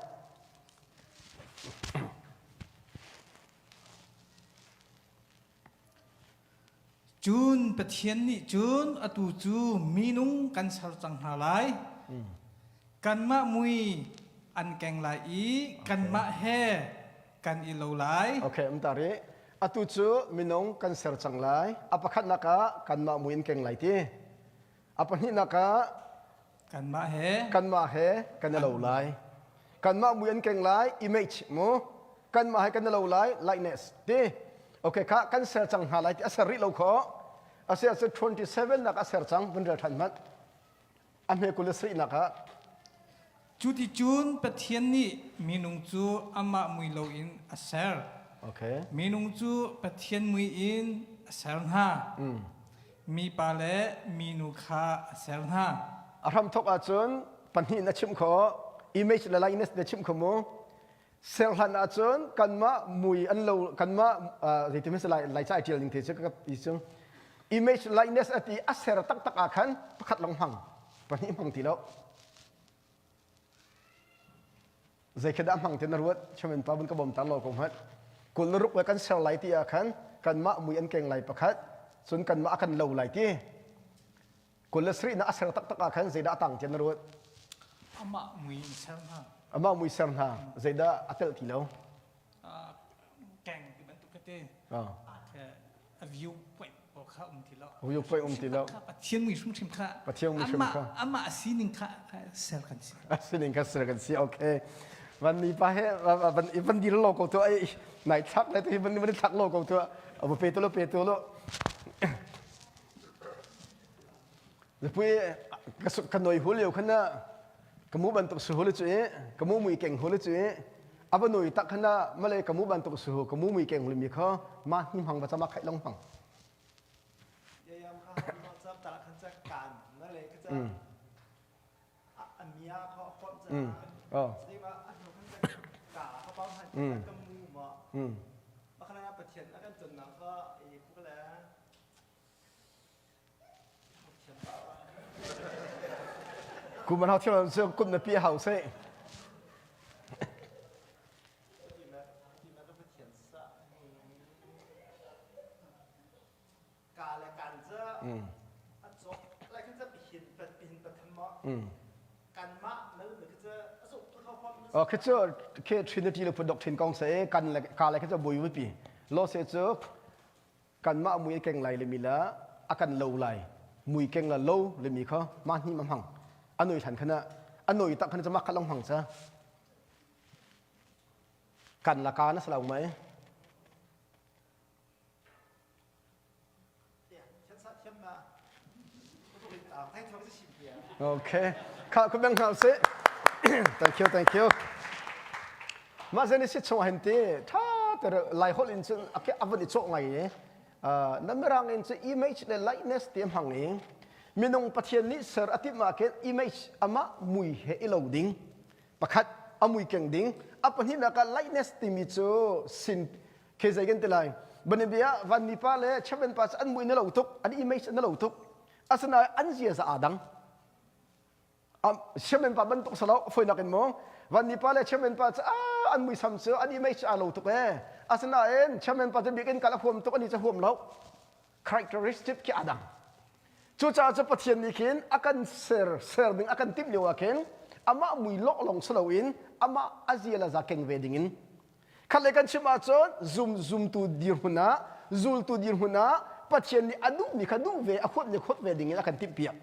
Cun Pathian nih cun atu cu minung kan ser cang hna lai. Kanmah mui an keng lai i kanmah he kan i lo lai. Okay, um ta ri. Atu cu minung kan ser cang lai. A pakhatnak ah kanmah mui in keng lai ti. A pahnihnak ah kanmah he kanmah he kan i lo lai. Kanmah mui an keng lai image mu. Kanmah he kan i lo lai likeness ti. Okay, kha kan ser cang hna lai ti a ser rih lo kho. A si ahcun 27 nak a ser cang vun rel ṭhan hmanh. A hme 20 le sarihnak ah Cuticun Pathian nih minung cu amah mui loin a ser. Okay. Minung cu Pathian mui in a ser hna. Mm. Mipa le minu kha a ser hna. A hramthok ahcun pahnih na chimh kho, image le likeness na chimh kho mu. Ser hlan ahcun kanmah mui an lo kanmah zeitin hmasa lai lai ca tial ning te cu ka ti cu image likeness ati a ser taktak ah khan pakhat long hmang pahnih hmang ti lo zei khi dah hmang ti na ruat chamin pa bun ka bom tar lo ko hmat kul na ruk le kan ser lai ti ah khan kanmah mui an keng lai pakhat cun kanmah kan lo lai ti kul le sarih na a ser taktak ah khan zeidah a tang ti na ruat amah mui in ser hna amah mui ser hna zeidah a telh ti lo keng ti bantuk ka te a view point pawl kha um ti lo view point um ti lo Pathian mui hrimhrim kha Pathian mui hrim kha amah sining kha ser kan si sining kha ser kan si okay van ni pa he van van dir lo ko tu ai nai thak le tu hi van van thak lo ko tu abu pe tu lo pe tu lo Pui ka noi hul lio khan ka mu bantuk su hul cu i ka mu mui keng hul cu i ava noi tak khan male ka mu bantuk su ka mu mui keng hul mi kha ma hi hmang ba chama khai long hmang Mm. Oh. Mm. Pathian a kan tonnak kha i puk le Kum an hau thiam cu kum na pi hau seh. Ka le kan cu a cawk lai khan cu pihin pihin pathum maw kanmah mel mi khi cu a zuk tu kho fom Oh khi cu khi Trinity le phun doctrine kong se kan le ka le khi cu bui vupi lo se cu kanmah mui keng lai le mi la a kan lo lai mui keng la lo le mi kha ma hni ma hmang anoi than khana anoi tak khana ma kha long hmang cha kan la ka na salau mai Okay. Kha ku beng hna sih. Thank you, thank you. Mah zen si chung hin ti tha ter lai holh in cun ake avon i cawh ngai i na mirang in cu image le likeness ti hmang i minung pathian nih ser a timh ah khin image amah mui he i lo ding pakhat a mui keng ding a pahnihnak ah likeness timi cu sin Khi zei kan ti lai. Banabia vanmi pa le chairman pa cu an mui na lo tuk, an image na lo tuk. Asinain an ziaza aa dang. Chairman pa bantuk salo foinak in mu. Vanmi pa le chairman pa cu an muisam cu an image aa lo tuk ee. Asinain chairman pa cu biakinn kal a huam tuk ani cu huam lo. Characteristic khi aa dang. Cucaah cu Pathian nih khin a kan ser ser ding a kan timh lio ah khin amah mui lawh lawng si loin amah a zia le za keng ve ding in Khat le kan chim ahcun zum zumtu dirhmun ah zultu dirhmun ah Pathian nih a duhmi kha duh ve a huat le huat ve ding in a kan timhpiak.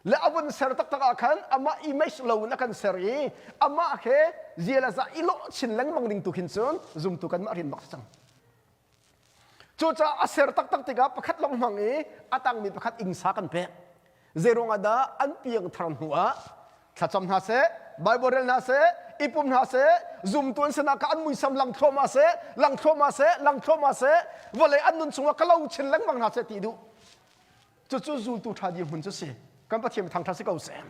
Le a vun ser taktak ah khan amah image lo in a kan ser i amah he zia le za i lawh chin lengmang ding tu khin cun zumtu kanmah rian bak si cang. Cucaah a ser taktak tikah pakhat lawng hmang i a tangmi pakhat ingsa kan pek. Zeiruang ah dah an piangthar hnu ah thlacam hna seh, Bible rel hna seh, i pum hna seh, zumtu an sinah kha an muisam lang thluahmah seh, lang thluahmah seh, lang thluahmah seh, vawlei an nun chungah ka lo chin lengmang hna seh ti duh. Cucu zultu ṭha dirhmun cu si. Kan Pathian thangṭhat si ko seh.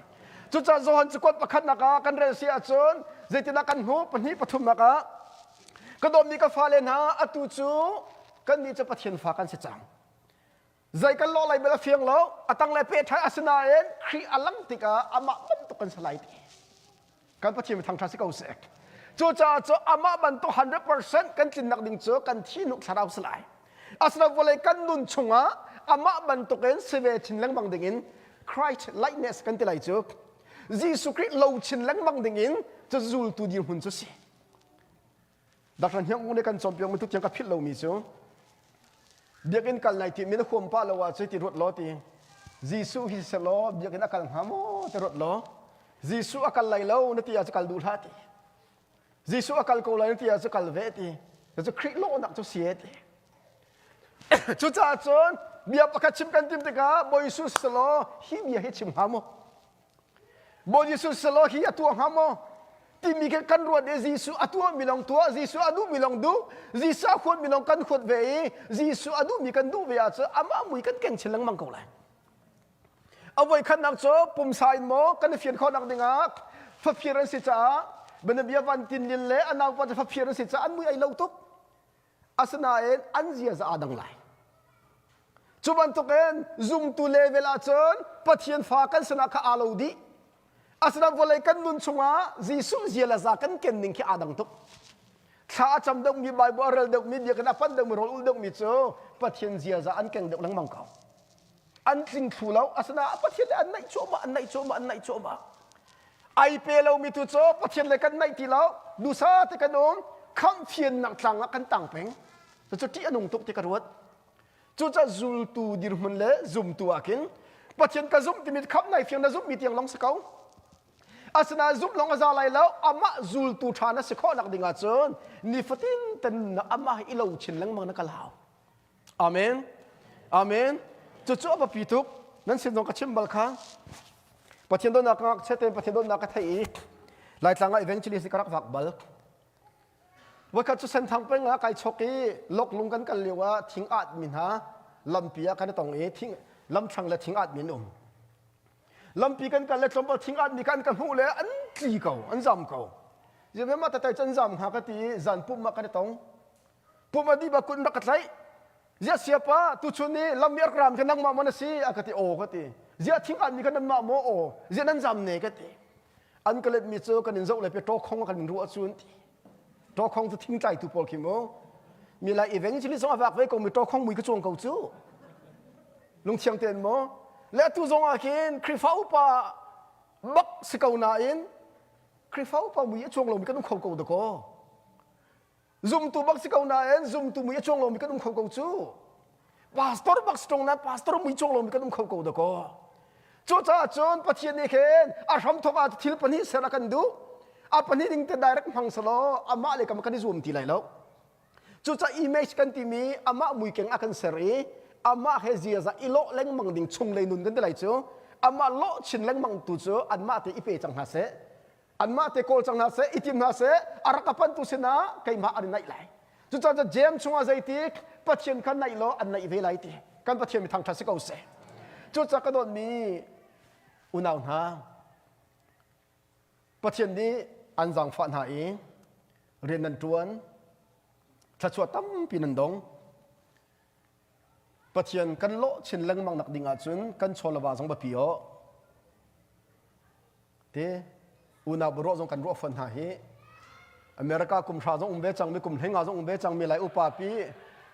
Cucaah Johan cakuat pakhatnak ah kan rel si ahcun zeitindah kan hmuh pahnih pathumnak ah ka dawtmi ka fale hna atu cu kannih cu Pathian fa kan si cang. Zei kan lawh lai bel a fiang lo a tang le pe ṭhan asinain Khrih a lang tikah amah bantuk kan si lai ti. Kan Pathian thangṭhat si ko seh. Cucaah cu amah bantuk 100% kan tlinnak ding cu kan thihhnuk thlarau si lai. Asinain vawlei kan nun chungah amah bantukin si ve chin lengmang dingin Christ likeness kan ti lai cu. Jesuh Khrih lo chin lengmang dingin cu zultu dirhmun cu si. Dr. Hniang Ung nih kan cawnpiak mi tutiang ka philh lomi cu biakinn kal nai ti mi na huam pah lo ah cu ti ruat law ti Jesuh hi selaw biakinn a kal hnga maw ti ruat law Jesuh a kal lai lo na ti ah cu kal duh hlah ti Jesuh a kal ko lai na ti ah cu kal ve ti cu Khrih lawhnak cu si ti cucaah cun bia pakhat chim kan tim tikah Bawi Jesuh selaw hi bia hi chim hnga maw Bawi Jesuh selaw hi a tuah hnga maw? Timi khi kan ruat i Jesuh a tuahmi lawng tuah, Jesuh a duhmi lawng duh, Jesuh a huatmi lawng kan huat ve i Jesuh a duhmi kan duh ve ahcun amah mui kan keng chin lengmang ko lai. A voikhatnak cu pumsa in maw kan i fian khawhnak dingah faphir an si caah Banabia Van Tin Lin le a naupa cu faphir an si caah an mui ai lo tuk. Asinain an ziaza aa dang lai. Cu bantukin zumtu level ahcun Pathian fa kan sinah kha aa lo dih. Asinain vawlei kan nun chungah Jesuh zia le za kan ken ning khi aa dang tuk. Thla a cam deuhmi, Bible a rel deuhmi, biakinn a pan deuhmi, rawl ul deuhmi cu Pathian ziaza an keng deuh lengmang ko. An tling thlu lo. Asinain Pathian le an naih cuahmah, an naih cuahmah, an naih cuahmah. Ai pe lomi tu cu Pathian le kan naih ti lo. Dusa te kan um. Khamh fiannak tlang ah kan tang peng. Cucu ṭih a nung tuk ti ka ruat. Cucaah zultu dirhmun le zumtu ah khin Pathian ka zumh timi khamh nai fiang na zumhmi tiang lawng si ko. Asinain zumh lawng a za lai lo. Amah zultu ṭha na si khawhnak ding ahcun nifatin ten amah i lo chin lengmang na kal hau. Amen. Amen. Cucu a biapi tuk. Nan sin zong ka chim bal kha. Pathian dawtnak ka ngakchia tein Pathian dawtnak ka theih i Laitlang ah evangelist ka rak vak bal. Voikhat cu Senthang peng ah kai chok i loklung kan kal lio ah thing aat mi hna lampi ah kan i tong i thing lamthlang le thing aat mi an um. Lampi kan kal le tlawmpal thing aat mi kha an ka hmuh le an tli ko, an zam ko. Ziah mah tatai can zam hnga ka ti i zan pumh ah kan i tong. Pum a dih ba kun rak ka tlaih. Ziah siapa tuchun ni lam i rak ram kha nangmah maw na si a ka ti aw ka ti. Ziah thing an mi kha nanmah maw aw ziah nan zam ne ka ti. An ka let mi cu kan in zoh le pe ṭawkhong kan in ruah cu an ti. Ṭawkhong cu thing tlaitu pawl khi mu. Mi lai evangelist zong a vak ve ko mi ṭawkhong mui ka chuang ko cu. Lungthiang tein maw? Le atu zong ah khin Khrihfa upa bak si ko nain Khrihfa upa mui a chuang lomi kan um kho ko dakaw. Zumtu bak si ko nain zumtu mui a chuang lomi kan um kho ko cu. Pastor bak si ṭung nain pastor mui chuang lomi kan um kho ko dakaw. Cucaah cun Pathian nih khin a hramthawk ah thil pahnih ser a kan duh. A pahnih ning te direct hmang selaw amah le kam kan i zuam ti lai lo. Cucaah image kan timi amah muikeng a kan ser i amah he ziaza i lawh lengmang ding chunglei nun kan ti lai cu amah lawh chin lengmang tu cu anmah te i pe cang hna seh anmah te kawl cang hna seh i tim hna seh a rak a pantu sinah keimah an i naih lai cucaah cu James chungah zeitik Pathian kha naih law an naih ve lai ti kan Pathian mi thangṭhat si ko seh cucaah ka dawtmi unau hna Pathian nih an zaangfah hna i rian nan ṭuan thluachuah tampi nan dong Pathian kan lawh chin lengmang nak ding ahcun kan chaw le va zong biapi aw te unau ruah zong kan ruah fawn hna hi America kum hra zong um ve cangmi kum hlenga zong um ve cangmi lai upa pi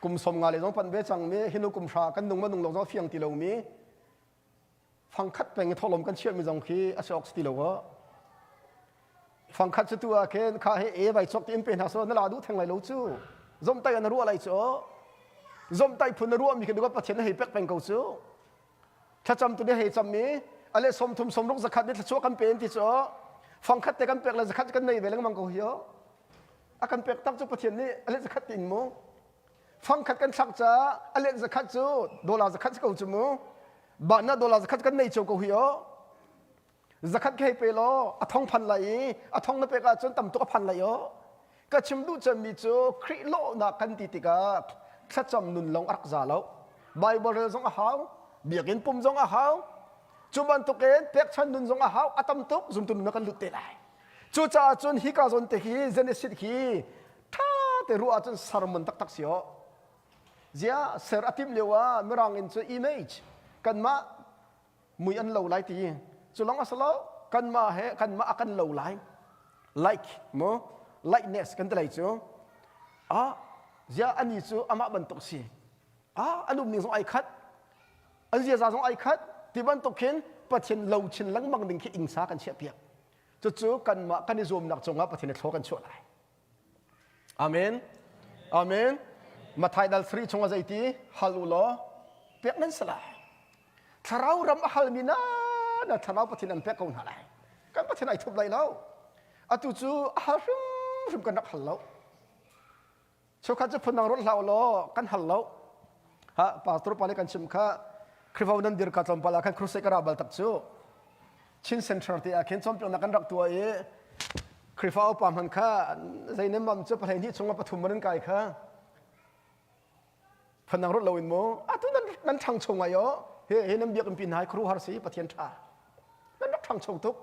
kum som nga le zong pan ve cangmi hinu kum hra kan nung ma nung lo zong fiang ti lomi fangkhat peng i thawhlawm kan chiahmi zong khi a si awk si ti lo aw fangkhat cu tu ah khin kha he e vai chok ti in pe hna so na la duh theng lai lo cu zomtai na ruah lai cu zomtai phun na ruah mi khi duka pathian na hei pek peng ko cu thlacam tu nih hei cam mi ale somthum somruk zakhat nih thluachuah kan pe ti cu fangkhat te kan pek le zakhat kan nei ve lengmang ko hi a kan pek tak cu pathian nih ale zakhat ti in mu fangkhat kan thlak caah a let zakhat cu dollar zakhat si ko cu mu bahna dollar zakhat kan nei cio ko hi o zakhat ka hei pe law a thong phan lai i a thong na pek ahcun tam tuk a phan lai o ka chim duh cemmi cu Khrih lawhnak kan ti tikah thlacam nun lawng a rak za lo Bible rel zong a hau biakinn pum zong a hau cu bantukin pekchan nun zong a hau a tam tuk zumtu nun kan lut te lai cucaah cun hika zawn te hi Genesis hi ṭha te ruah ahcun sermon taktak si aw zia ser a timh lio ah mirang in cu image kanmah mui an lo lai ti cu long a si lo kanmah he kanmah a kan lo lai like mu likeness kan ti lai cu ah zia ani cu amah bantuk si ah an um ning zong ai khat an ziaza zong ai khat ti bantuk khin Pathian lo chin lengmang ding khi ingsa kan chiah piak cucu kanmah kan i zuamnak cungah Pathian i thlaw kan chuah lai Amen. Amen. Mathai dal 3 chungah zeiti hal u law pek nan si lai. Thlarau ram a halmi na na thlarau Pathian an pek ko hna lai. Kan Pathian ai thup lai lo. Atu cu a hal hrimhrim kan rak hal lo. Cheukhat cu phundang ruat hlah u law kan hal lo. Ha pastor pa nih kan chim kha Khrihfabu nan dir ka tlawmpal ah khan crusade ka ra bal tak cu. Chin Center te ah khin cawnpiaknak kan rak tuah i Khrihfa upa hman kha zei nem mam cu pahlei hnih chungah pathum man kai kha phundang ruat loin mu atu nan nan ṭhangcho ngai o he he nan biakinn pi hna hi khuaruahhar si Pathian ṭha nan rak ṭhangcho tuk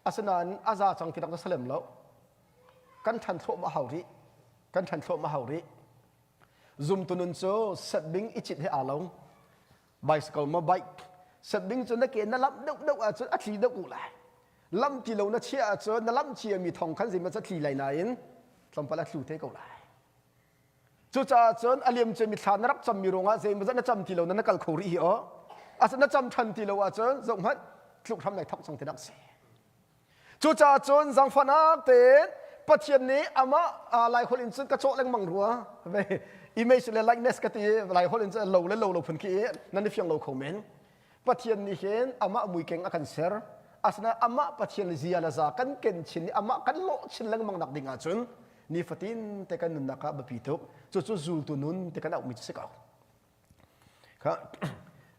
asinain a za cang ti rak na salem lo kan ṭhan thluahmah hau rih kan ṭhan thluahmah hau rih zumtu nun cu set ding i cit he aa lo bicycle maw bike set ding cu na ke na lamh deuh deuh ahcun a tli deuh lai lam ti lo na chiah ahcun na lamh cia mi thong khan zeimaw cu a tli lai nain tlawmpal a tlu te ko lai cucaah cun a liam mi thla na rak cam mi ruangah zeimaw zat na cam ti lo na na kal kho rih hi aw asa na cam than ti lo ahcun zoh hmanh tluk hram nai thok cang ti nak si Cucaah cun zaangfahnak tein Pathian nih amah Laiholh in cun ka cawh lengmang rua. Image le likeness ka ti Laiholh in cun lo le lo lo phun khi nan i fiang lo kho men. Pathian nih hin amah muikeng a kan ser. Asinain amah Pathian zia le za kan ken chin i amah kan lawh chin lengmang nak ding ahcun nifatin te kan nunnak ah biapi tuk. Cucu zultu nun te kan auhmi cu si ko. Kha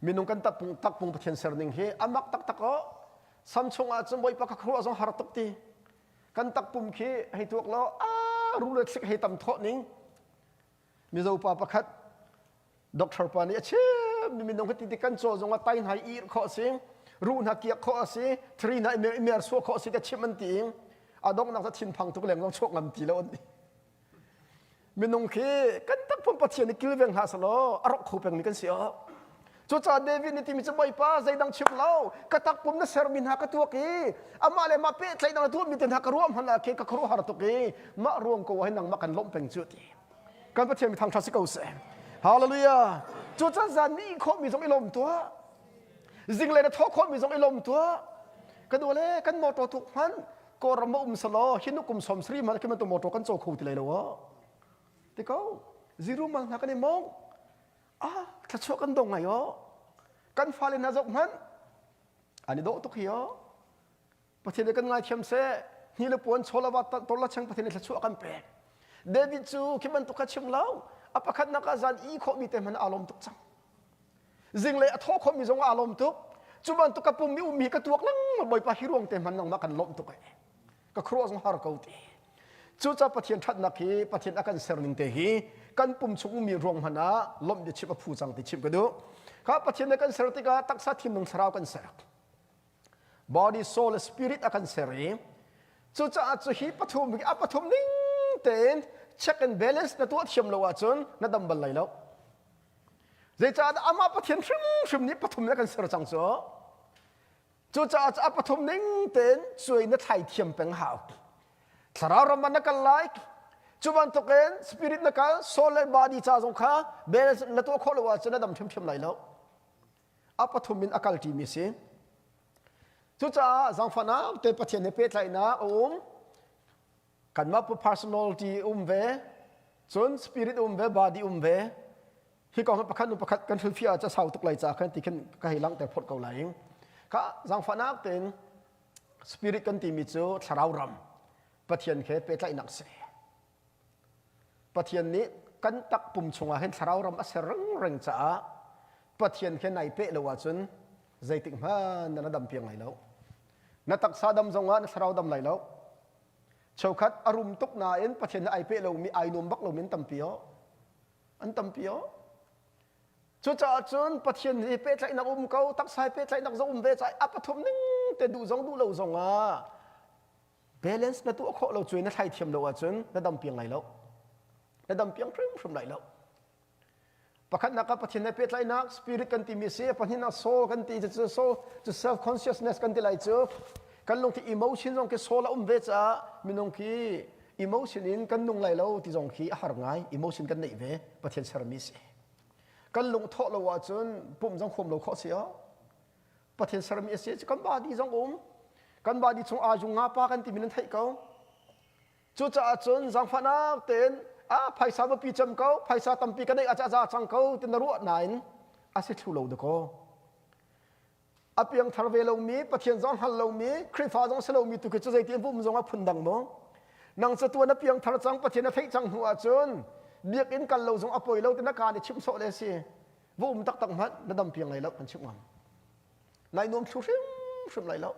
minung kan takpung takpung Pathian ser ning hi a mak taktak aw. Sam chung ah cun Bawipa ka khuaruah zong har tuk ti. Kan takpum khi hei tuak law a ru le thlik hei tam thawh ning. Mizo pa pakhat doctor pa nih a chim mi minung hi ti kan caw zong ah tai hna i ir khawh a si ruh hna kiak khawh a si thri hna i mer suah khawh a si ka chim an ti a donghnak cu thinphang tuk leng zong chuak ngam ti lo an ti. Minung khi kan takpum Pathian nih kilveng hlah selaw a rawk kho pengmi kan si awk. Cucaah David nih timi cu Bawipa zeidang chim lo ka takpum na sermi hna ka tuak i amah le mah pehtlaihnak na tuahmi te hna ka ruah hmanh ah khi ka khuaruahhar tuk i mah ruang ko ah hin nangmah kan lawmh peng cu ti. Kan Pathian mi thangṭhat si ko seh. Hallelujah. Cucaah zan ni khawhmi zong i lawm tuah. Zinglei na thawh khawhmi zong i lawm tuah. Ka dua le kan motor tuk hmanh Kawlram a um selaw hi nu kum som sri man khi man motor kan caw kho ti lai lo ti ko ziru mal hna kan i mong ah thlachuah kan dong ngai o kan fale hna zok hmanh an i dawh tuk hi o Pathian nih kan ngaithiam seh hni le puan chaw la va tor la cheng Pathian nih thlachuah kan pek David cu khi bantuk kha chim lo a pakhatnak ah zan i khawhmi te hmanh aa lawm tuk cang Zinglei a thaw khomi zong aa lawm tuk. Cu bantuk ka pum i ummi ka tuak lengmang Bawipa hi ruang te hman nangmah kan lawmh tuk ai. Ka khuaruah zong har ko ti. Cucaah Pathian ṭhatnak hi Pathian a kan ser ning te hi kan pum chung ummi ruang hmanh ah lawmh bia chim a phu cang ti chimh ka duh. Kha Pathian nih kan ser tikah taksa thinlung thlarau kan ser. Body, soul, spirit a kan ser i cucaah cu hi pathum a pathum ning tein check and balance na tuah thiam lo ahcun na dam bal lai lo. Zeicahtiah amah Pathian hrimhrim nih pathum in a kan ser cang cu. Cucaah a pathum ning tein cuai na thlai thiam peng hau. Thlarau ram ah na kal lai. Cu bantukin spirit na kal, soul le body ca zong kha balance na tuah khawh lo ahcun na dam ṭhiamṭhiam lai lo. A pathum in a kal ṭimi si. Cucaah zaangfahnak te Pathian he pehtlaihnak a um. Kanmah personality um ve, cun spirit um ve, body um ve. Hi kong hi pakhat nu pakhat kan hrilhfiah ah sau tuk lai ca khan ti khin ka hei langhter phot ko lai. Kha zaangfahnak tein spirit kan timi cu thlarau ram Pathian he pehtlaihnak si. Pathian nih kan takpum chungah hin thlarau ram a ser rengreng caah Pathian he nai peh lo ahcun zeitik hmanh na dam piang lai lo. Na taksa dam zongah na thlarau dam lai lo. Cheukhat a rum tuk nain Pathian he ai peh lomi ai nuam bak lomi an tampi o. An tampi o. Cucaah cun Pathian he pehtlaihnak um ko, taksa he pehtlaihnak zong um ve caah a pathum ning te duh zong duh lo zongah balance na tuah khawh lo cu na thlai thiam lo ahcun na dam piang lai lo. Na dam piang hrimhrim lai lo. Pakhatnak ah Pathian he pehtlaihnak spirit kan timi a si. Pahnihnak soul kan ti cu soul cu self consciousness kan ti lai cu. Kan lungthi emotion zong khi soul a um ve caah minung khi emotion in kan nung lai lo ti zong khi a har ngai. Emotion kan neih ve Pathian sermi si. Kan lung thawh lo ahcun pum zong huam lo khawh si o. Pathian sermi a si. Kan body zong um. Kan body chung aa jung nga pa kan timi nan theih ko. Cucaah cun zaangfahnak tein ah phaisa biapi cem ko, phaisa tampi ka neih ah za cang ko ti na ruah nain a si thlu lo dakaw. A piangthar ve lomi, Pathian zong hngal lomi, Khrihfa zong si lomi tu khi cu zeitin vum zong a phun dang maw? Nang cu tuan a piangthar cang, Pathian a theih cang hnu ahcun biakinn kal lo zong a poi lo ti na kaa nih chimh sawh le si. Va um taktak hmanh na dam piang lai lo kan chimh ngam. Nai nuam thlu hrimhrim lai lo.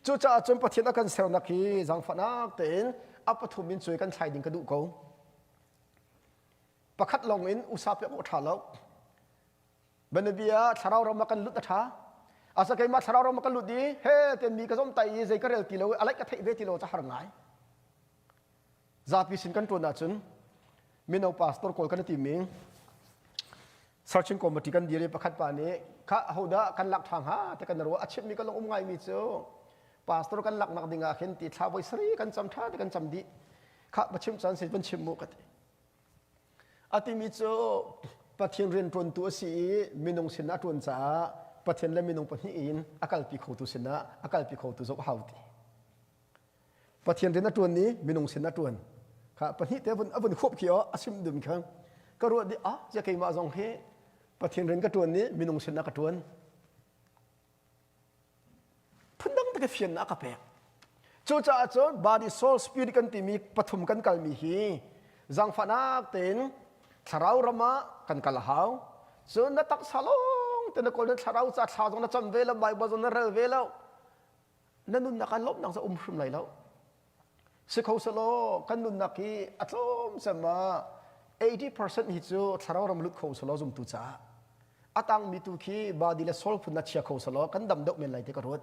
Cucaah cun Pathian a kan sernak hi zaangfahnak tein a pathum in cuai kan thlai ding ka duh ko. Pakhat lawng in usa pek awk a ṭha lo. Bianabia thlarau ram ah kan lut a ṭha. Asa keimah thlarau ram ah kan lut i he ten mi ka zom tai i zei ka rel ti lo i a laih ka theih ve ti lo ca har ngai. Zapi sin kan ṭuan ahcun mino pastor kawl kan i timi searching committee kan dir i pakhat pa nih kha hodah kan lak ṭha hnga ti kan ruah a chimmi kan lung um ngaimi cu pastor kan laknak ding ah khin ti thla voi sari kan cam ṭha ti kan cam dih kha va chim caan sin van chim mu ka ti a timi cu Pathian rian ṭuantu a si i minung sin a ṭuan caah Pathian le minung pahnih in a kalpi khotu sinah a kalpi khotu zoh hau ti Pathian rian a ṭuan i minung sin a ṭuan. Kha pahnih te a vun khuap khi a sim dum kha ka ruah di ah zia keimah zong hi Pathian rian ka ṭuan i minung sin a ka ṭuan. Phundang te ka fiannak ka pek. Cucaah cun body soul spirit kan timi pathum kan kalmi hi zaangfahnak tein thlarau ram ah kan kal a hau. Cun na taksa lawng te na kawl na thlarau ca thla zong na cam ve lo Bible zong na rel ve lo. Na nunnak ah lawmhnak cu a um hrim lai lo. Si kho selaw kan nunnak hi a tlawm cem ah 80% hi cu thlarau ram lut kho selaw zumtu caah a tangmi tu khi body le soul phun na chia kho selaw kan dam deuh men lai ti ka ruat.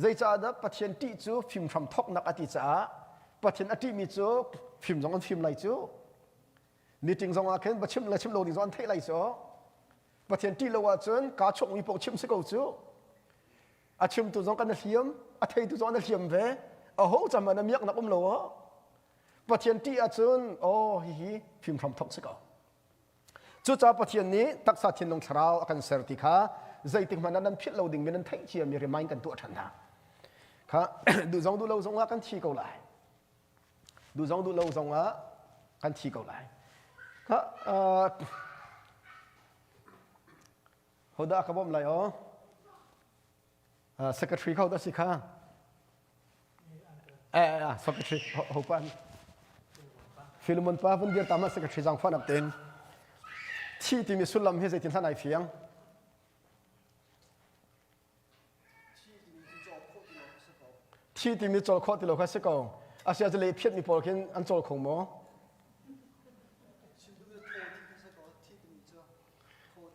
Zeicahdah Pathian ṭih cu fimhram thawknak a ti caah. Pathian a ṭihmi cu fim zong an fim lai cu. Meeting zong ah khin va chimh le chimh lo ding zong an theih lai cu. Pathian ṭih lo ahcun kaa chawkmi paoh chim si ko cu. A chimtu zong kan hliam, a theitu zong an hliam ve. Aho cam ah na miaknak um lo ah. Pathian ṭih ahcun aw hihi fim hram thawk si ko. Cucaah Pathian nih taksa thinlung thlarau a kan ser ti kha zeitik hmanh ah nan philh lo dingmi nan theih ciami remind kan tuah ṭhan hna. Kha duh zong duh lo zong ah kan thi ko lai. Duh zong duh lo zong ah kan thi ko lai. Kha uh, hodah ka bawmh lai aw? Uh, secretary kho dah si kha? Eh, eh, secretary ho pan. Philemon pa vun dir tama secretary zang fan ap ten. Thi timi sullam hi zeitin hlan ai fiang. Thi timi cawl khawh ti lo kha si ko. Asia cu le phiat mi pawl khin an cawl kho maw?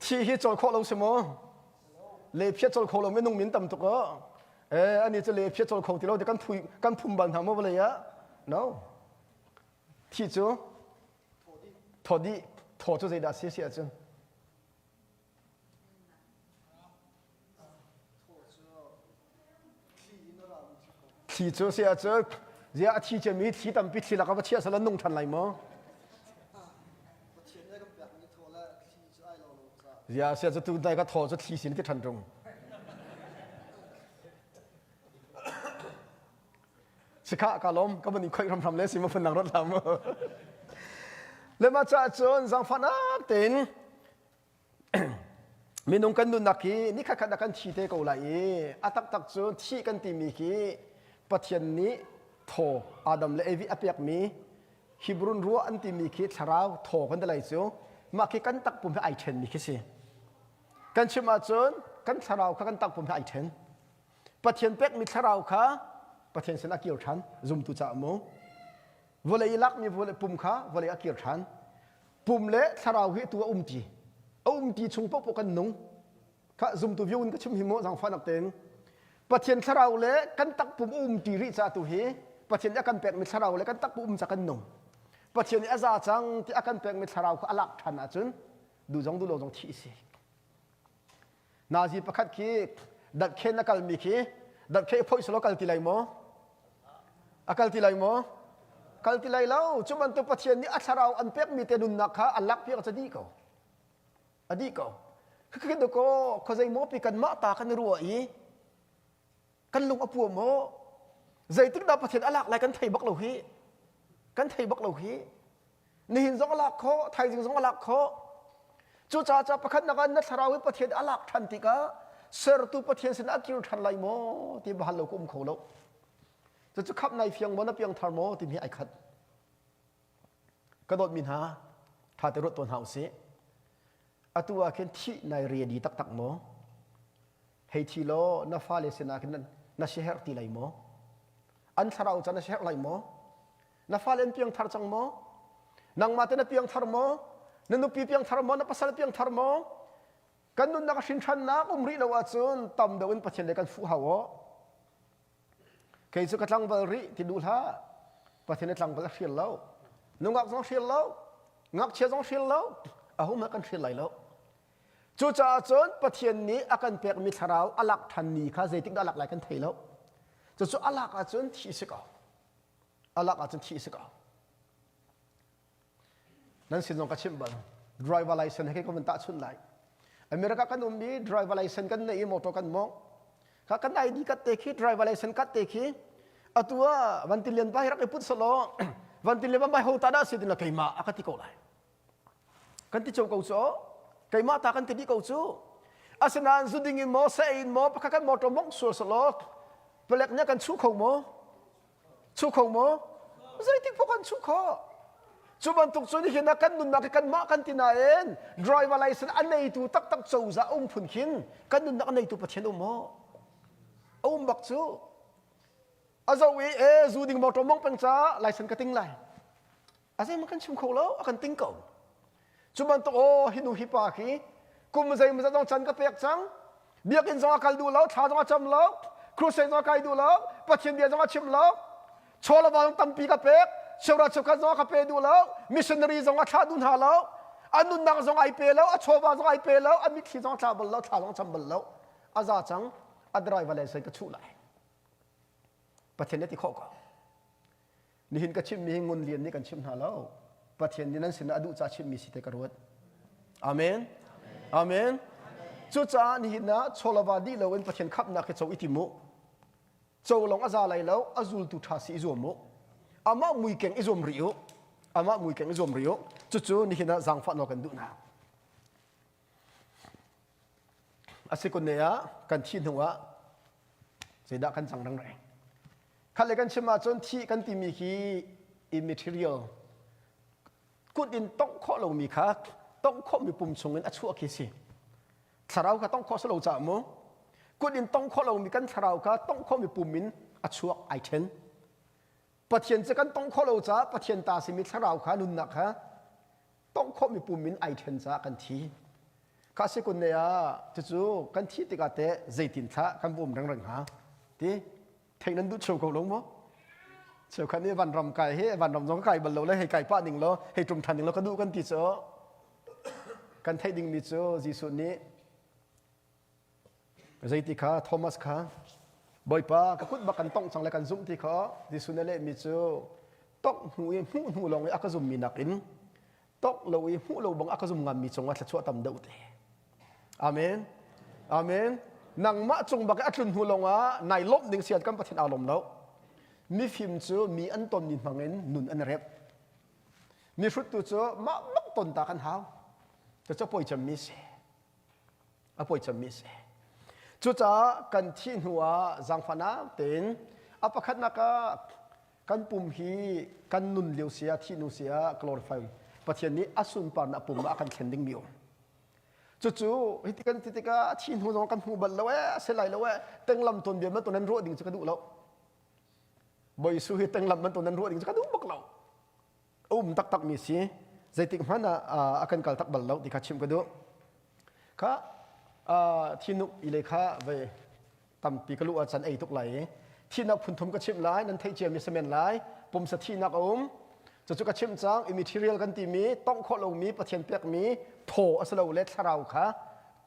Thi hi cawl khawh lo si maw? Le phiat cawl kho lo minung min tam tuk aw. Eh ani cu le phiat cawl kho ti lo ti kan phui kan phum bal hna maw vawlei ah? No. Thi cu thaw dih thaw cu zeidah si si ahcun Thli cu si ahcun ziah a thi ciami thli tampi thli lak ah va chiah sal an nung ṭhan lai maw? Ziah sia cu tu dai ka thaw cu thli sin ti ṭhan ṭung. Sikha ka lom ka van in khoih hramhram le si ma phun nang rat lam. Le ma cha cun zangfahnak tein Minung kan nunnak hi nikhat khat ah kan thi te ko lai i a taktak cu thih kan timi khi Pathian nih thaw Adam le Evi a pekmi Hebrew ruah an timi khi thlarau thaw kan ti lai cu mah khi kan takpum he ai ṭhenmi khi si. Kan chim ahcun kan thlarau kha kan takpum he ai ṭhen. Pathian pekmi thlarau kha Pathian sin a kir ṭhan zumtu caah mu. Vawlei i lakmi vawlei pum kha vawlei a kir ṭhan. Pum le thlarau hi tu a umṭi. A umṭi chung paohpaoh kan nung. Kha zumtu vio in ka chim hi mu zaangfahnak tein. Pathian thlarau le kan takpum a umṭi rih caah tu hi Pathian nih a kan pekmi thlarau le kan takpum um ca kan nung. Pathian nih a za cang ti a kan pekmi thlarau kha a lak ṭhan ahcun duh zong duh lo zong thih si. Nazi pakhat khi datkhen a kalmi khi datkhe phoih selaw kal ti lai maw? A kal ti lai maw? Kal ti lai lo. Cu bantuk Pathian nih a thlarau an pekmi te nunnak kha a lak piak a dih ko. A dih ko. Khikhin ko khuazei maw pi kanmah ta kan i ruah i kan lung a pua maw? Zeitik dah Pathian a lak lai kan thei bak lo hi. Kan thei bak lo hi. Nihin zong a lak khawh, thaizing zong a lak khawh. Cucaah ca pakhatnak ah na thlarau hi Pathian a lak ṭhan tikah sertu Pathian sinah a kir ṭhan lai maw ti va hal lo ka um kho lo. Cucu khamh nai fiang maw na piangthar maw timi ai khat. Ka dawtmi hna, ṭha te ruat tuan hna usih. Atu ah khin thih nai ready taktak maw? Hei thi law na fale sinah khin na siaherh ti lai maw? An thlarau ca na siaherh lai maw? Na fale an piangthar cang maw? Nangmah te na piangthar maw? Na nupi piangthar maw? Na pasal piangthar maw? Kan nunnak a hrinhrannak um rih lo ahcun tam deuh in Pathian le kan fuh hau aw. Kei cu ka tlangval rih ti duh hlah. Pathian le tlangval a hrial lo. Nungak zong hrial lo. Ngakchia zong hrial lo. Ahohmanh kan hrial lai lo. Cucaah cun Pathian nih a kan pekmi thlarau a lak ṭhan ni kha zeitik dah a lak lai kan thei lo. Cucu a lak ahcun thih si ko. A lak ahcun thih si ko. Nan sin zong ka chimh bal. Driver license he ka van tahchunh lai. America kan um i driver license kan nei i motor kan mawngh. Kha kan ID kat te khi driver license kat te khi atu ah van tin lian pa hi rak i put selaw van tin lian pa ho ta dah si tin la keimah a ka ti ko lai. Kan ti cio ko cu keimah ta kan ti dih ko cu. Asinain zu ding in maw sa in maw pakhat kan motor mawngh sual selaw palek nih kan chuh kho maw? Chuh kho maw? Zeitik paoh kan chuh khawh. Cu bantuk cu nihin ah kan nunnak hi kanmah kan ti nain driver license a neitu taktak cozah um phun khin kan nunnak a neitu Pathian um maw? A um bak cu. A zo i e zu ding motor mong peng ca license ka ting lai. A zeihmanh kan chim kho lo, a kan ting ko. Cu bantuk aw hi nu hi pa khi kum zeimawzat zong can ka pek cang. Biakinn zong a kal duh lo, thla zong a cam lo, crusade zong a kai duh lo, Pathian bia zong a chim lo. Chaw le va tampi ka pek. Cheura cheukhat zong a ka pe duh lo. Missionary zong a thlah duh hna lo. A nunnak zong ai pe lo. A chawva zong ai pe lo. A mitthli zong a thla bal lo. Thla zong a cam bal lo. A za cang. A driver le sai ka chuh lai. Pathian nih ti khawh ko. Nihin ka chimmi hi ngun lian nih kan chim hna lo. Pathian nih nan sinah a duh ca chimmi si te ka ruat. Amen. Amen. Cucaah nihin ah chawlava dih loin Pathian khamhnak hi co i tim u. Co lawng a za lai lo, a zultu ṭha si i zuam u. Amah muikeng i zuam rih u. Amah muikeng i zuam rih u. Cucu nihin ah zaangfah nawl kan duh hna. A si kun ne ah kan thih hnu ah zeidah kan cang rengreng. Khat le kan chim ahcun thih kan timi hi immaterial kut in tongh khawh lomi kha tongh khawhmi pum chungin a chuah khi si. Thlarau kha tongh khawh si lo caah mu kut in tongh khawh lomi kan thlarau kha tongh khawhmi pum in a chuak ai ṭhen. Pathian cu kan tongh khawh lo caah Pathian ta simi thlarau kha nunnak kha tongh khawhmi pum in ai ṭhen caah kan thi. Kha si kun ne ah cucu kan thih tikah teh zeitin thlah kan bawm rengreng hnga ti theih nan duh cheu ko lo maw? Cheukhat nih vanram kai hi vanram zong ka kai bal lo le hei kai pah ning law hei ṭum ṭhan ning law ka duh kan ti cu kan theih dingmi cu Jesuh nih Zeiti kha Thomas kha Bawipa ka kut bak kan tongh cang le kan zumh ti kha Jesuh nih a lehmi cu tongh hnu i hmuh hnu lawng i a ka zummi nakin tongh lo i hmuh lo bang a ka zum ngammi cungah thluachuah tam deuh te. Amen. Amen. Nangmah cung bak i a tlun hnu lawngah nai lawmh ding sian kan Pathian aa lawm lo. Mifim cu mi an tonmi hmangin nun an rep. Mi hruttu cu mah bak ton ta kan hau. Cucu poi cemmi si. A poi cemmi a si. Cucaah kan thih hnu ah zaangfahnak tein a pakhatnak ah kan pum hi kan nun lio si ah thih hnu si ah glorify Pathian nih a sunparnak pum ah a kan thlen dingmi um. Cucu hiti kan ti tikah a thih hnu zong kan hmu bal lo ee a si lai lo ee tenglam tuanbia man nan ruah ding cu ka duh lo. Bawi Jesuh hi tenglam man nan ruah ding cu ka duh bak lo. A um taktakmi si zeitik hmanh ah a kan kal tak bal lo ti kha chim ka duh. Kha thinuk i le kha vei tampi ka luh ahcun ei tuk lai i thihnak phunthum ka chimh lai nan theih ciami si men lai pumsa thihnak a um cucu ka chimh cang immaterial kan timi tongh khawh lomi Pathian pekmi thaw a si lo le thlarau kha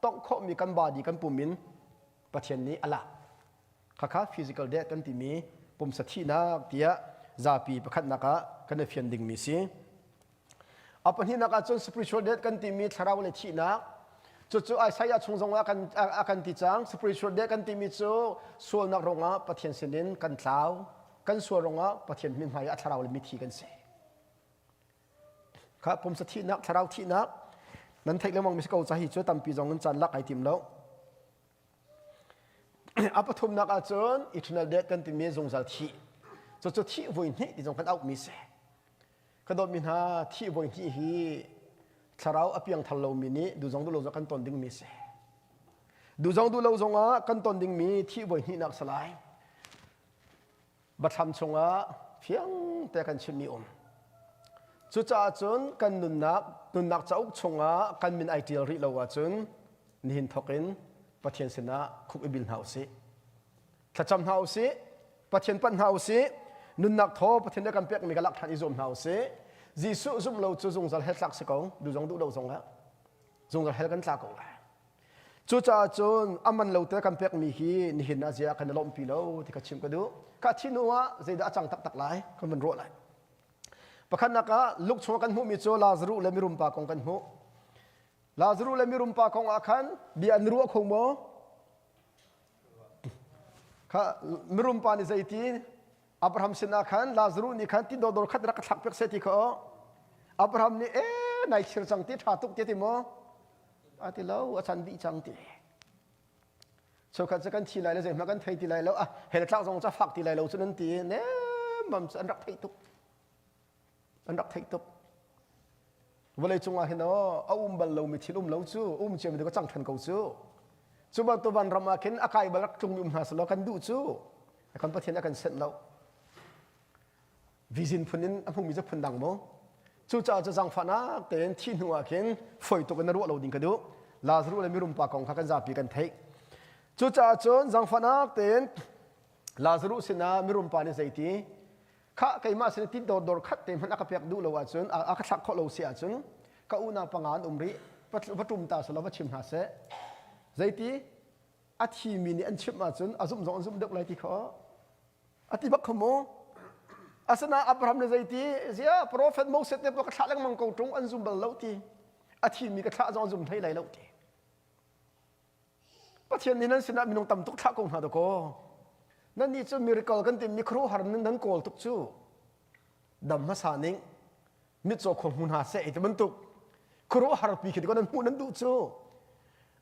tongh khawhmi kan body kan pum in Pathian nih a lak khakha physical death kan timi pumsa thihnak tiah zapi pakhatnak ah kan i fian dingmi si. A pahnihnak ahcun spiritual death kan timi thlarau le thihnak cucu Isaiah chung zongah kan a kan ti cang spiritual death kan timi cu sualnak ruangah Pathian sinin kan tlau kan sual ruangah Pathian min hmai ah thlarau le mithi kan si kha pumsa thihnak thlarau thihnak nan theih lengmang mi si ko ca hi cu tampi zong in caan lak ai tim lo a pathumnak ahcun eternal death kan timi zungzal thih cucu thih voi hnih ti zong kan auhmi si Ka dawtmi hna, thih voi hnih hi thlarau a piangthar lomi nih duh zong duh lo zong kan ton dingmi a si. Duh zong duh lo zongah kan ton dingmi thih voi hnihnak si lai. Bathlam chungah fiang te kan chimmi um. Cucaah cun kan nunnak nunnak cauk chungah kan min ai ṭial rih lo ahcun nihin thawk in Pathian sinah khuk i bil hna usih. Thlacam hna usih. Pathian panh hna usih. Nunnak thaw Pathian nih kan pekmi ka lak ṭhan i zuam hna usih. Jesuh zumh lo cu zungzal hell tlak si ko. Duh zong duh lo zong ah zungzal hell kan tla ko lai. Cucaah cun a man lo te kan pekmi hi nihin ah ziah kan i lawmhpi lo ti ka chim ka duh. Ka thih hnu ah zeidah a cang taktak lai kan van ruah lai. Pakhatnak ah Luke chungah kan hmuhmi cu Lazaruh le mirum pa kong kan hmuh. Lazaruh le mirum pa kong ah khan bia an ruah kho maw? Kha mirum pa nih zeiti Abraham sinah khan Lazaruh nih khan ti dawdawr khat rak ka thlak piak seh ti kha Abraham nih e nai thir cang ti ṭha tuk ti ti maw a ti lo a chan dih cang ti cheukhat cu kan thi lai le zeihmanh kan thei ti lai lo ah hell tlak zong ca fak ti lai lo cu nan ti nemmam cu an rak theih tuk an rak theih tuk vawlei cungah hin aw a um bal lomi thil um lo cu um ciami ka cang ṭhan ko cu cu bantuk van ram ah khin a kai bal rak tlungmi um hna selaw kan duh cu kan Pathian a kan senh lo vision phun in a hmumi cu phun dang mu cucaah cu zaangfahnak tein thih hnu ah khin foi tuk in na ruah lo ding ka duh Lazarus le mirum pa kong kha kan zapi kan theih cucaah cun zaangfahnak tein Lazarus sinah mirum pa nih zeiti? Khah keimah sin tin dor dor khat te hmanh a ka pek duh lo ahcun a ka thlak khawh lo si ahcun ka unau panga an um rih va ṭum ta selaw va chim hna seh. Zeiti a thimi nih an chimh ahcun a zumh zong an zumh deuh lai ti kha a ti bak kha mu. Asinain Abraham nih zeiti zia profet Moses nih ka thlah lengmang ko ṭung an zum bal lo ti a thimi ka thlah zong an zum hlei lai lo ti. Pathian nih nan sinah minung tam tuk thlah ko hna dakaw. Nannih cu miracle kan timi khuaruahhar nan kawl tuk cu. Dam hmasa ning mitcaw khua hmu hna seh ti bantuk khuaruahhar pi khi nan hmuh nan duh cu.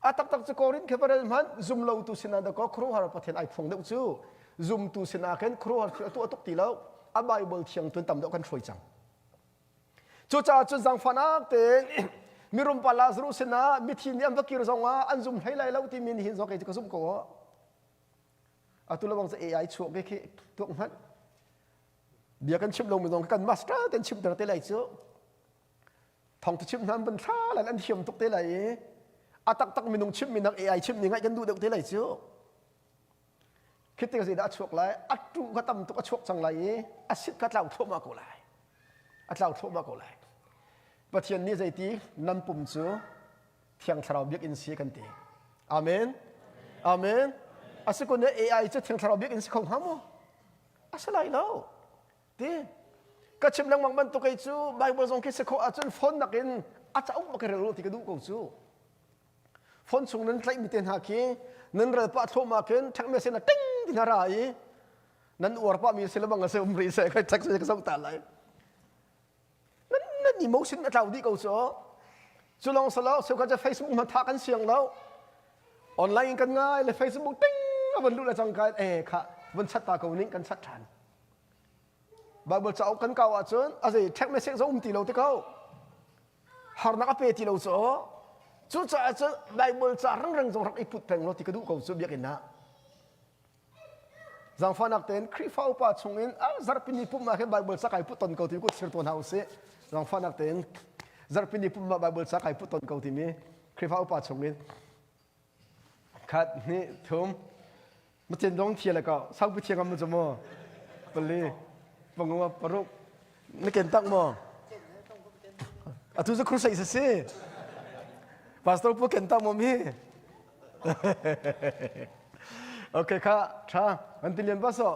A taktak cu Korin khe va rel hmanh zum lo tu sinah dakaw khuaruahhar Pathian ai phuang deuh cu. Zumtu sinah khin khuaruahhar thil a tuah tuk ti lo. A Bible thiang tun tam deuh kan hruai cang. Cucaah cun zaangfahnak tein mirum pa Lazarus sinah mithi nih an va kir zongah an zum hlei lai lo timi nihin zong kei cu ka zumh ko. Atu lawng cu AI chuak khi khi tuak hmanh. Bia kan chimh lomi zong kan master kan chimter te lai cu. Thawngtha chimh hna an van thla lai an thiam tuk te lai i a taktak minung chimhmi nak AI chimhmi ngaih kan duh deuh te lai cu. Khi tik zeidah a chuak lai? A ṭuh kha tam tuk a chuak cang lai i a sit kha tlau thluahmah ko lai. A tlau thluahmah ko lai. Pathian nih zeiti nan pum cu Thiang Thlarau biakinn si kan ti. Amen. Amen. A si kun AI cu Thiang Thlarau biakinn si kho hnga maw? A si lai lo. Ti ka chim lengmang bantuk ei cu Bible zong khi si khawh ahcun phone nakin a cauk bak rel ti ka duh ko cu. Phone chung nan tlaihmi te hna khi nan rel pah thluahmah khin ṭhek message na ting ti hna ra i nan uar pahmi si le bang a si um rih seh kai text ka zoh ta lai. Nan nan emotion a tlau dih ko cu. Cu lawng salo sokha cu Facebook hman tha kan siang lo. Online in kan ngai le Facebook ting a van luh le cang kai eh kha van chat ta ko ning kan chat ṭhan. Bible cauk kan kau ahcun a zei text message zong um ti lo te ko. Harnak a pe ti lo cu. Cucaah cun Bible ca rengreng zong rak i put peng law ti ka duh ko cu biakinn ah. Zaangfahnak tein Khrihfa upa chungin a zarhpini pumh ah khin Bible ca kai put ton ko timi kut thir tuah hna usih. Zaangfahnak tein zarhpini pumh ah Bible ca kai put ton ko timi Khrihfa upa chungin khat hnih thum macen dong thia le ko saupi thiang am cu mu pali pangua paruk na ken tak maw atu cu crusade si si pastor pu ken tak maw mi okay kha tha an ti lian ba so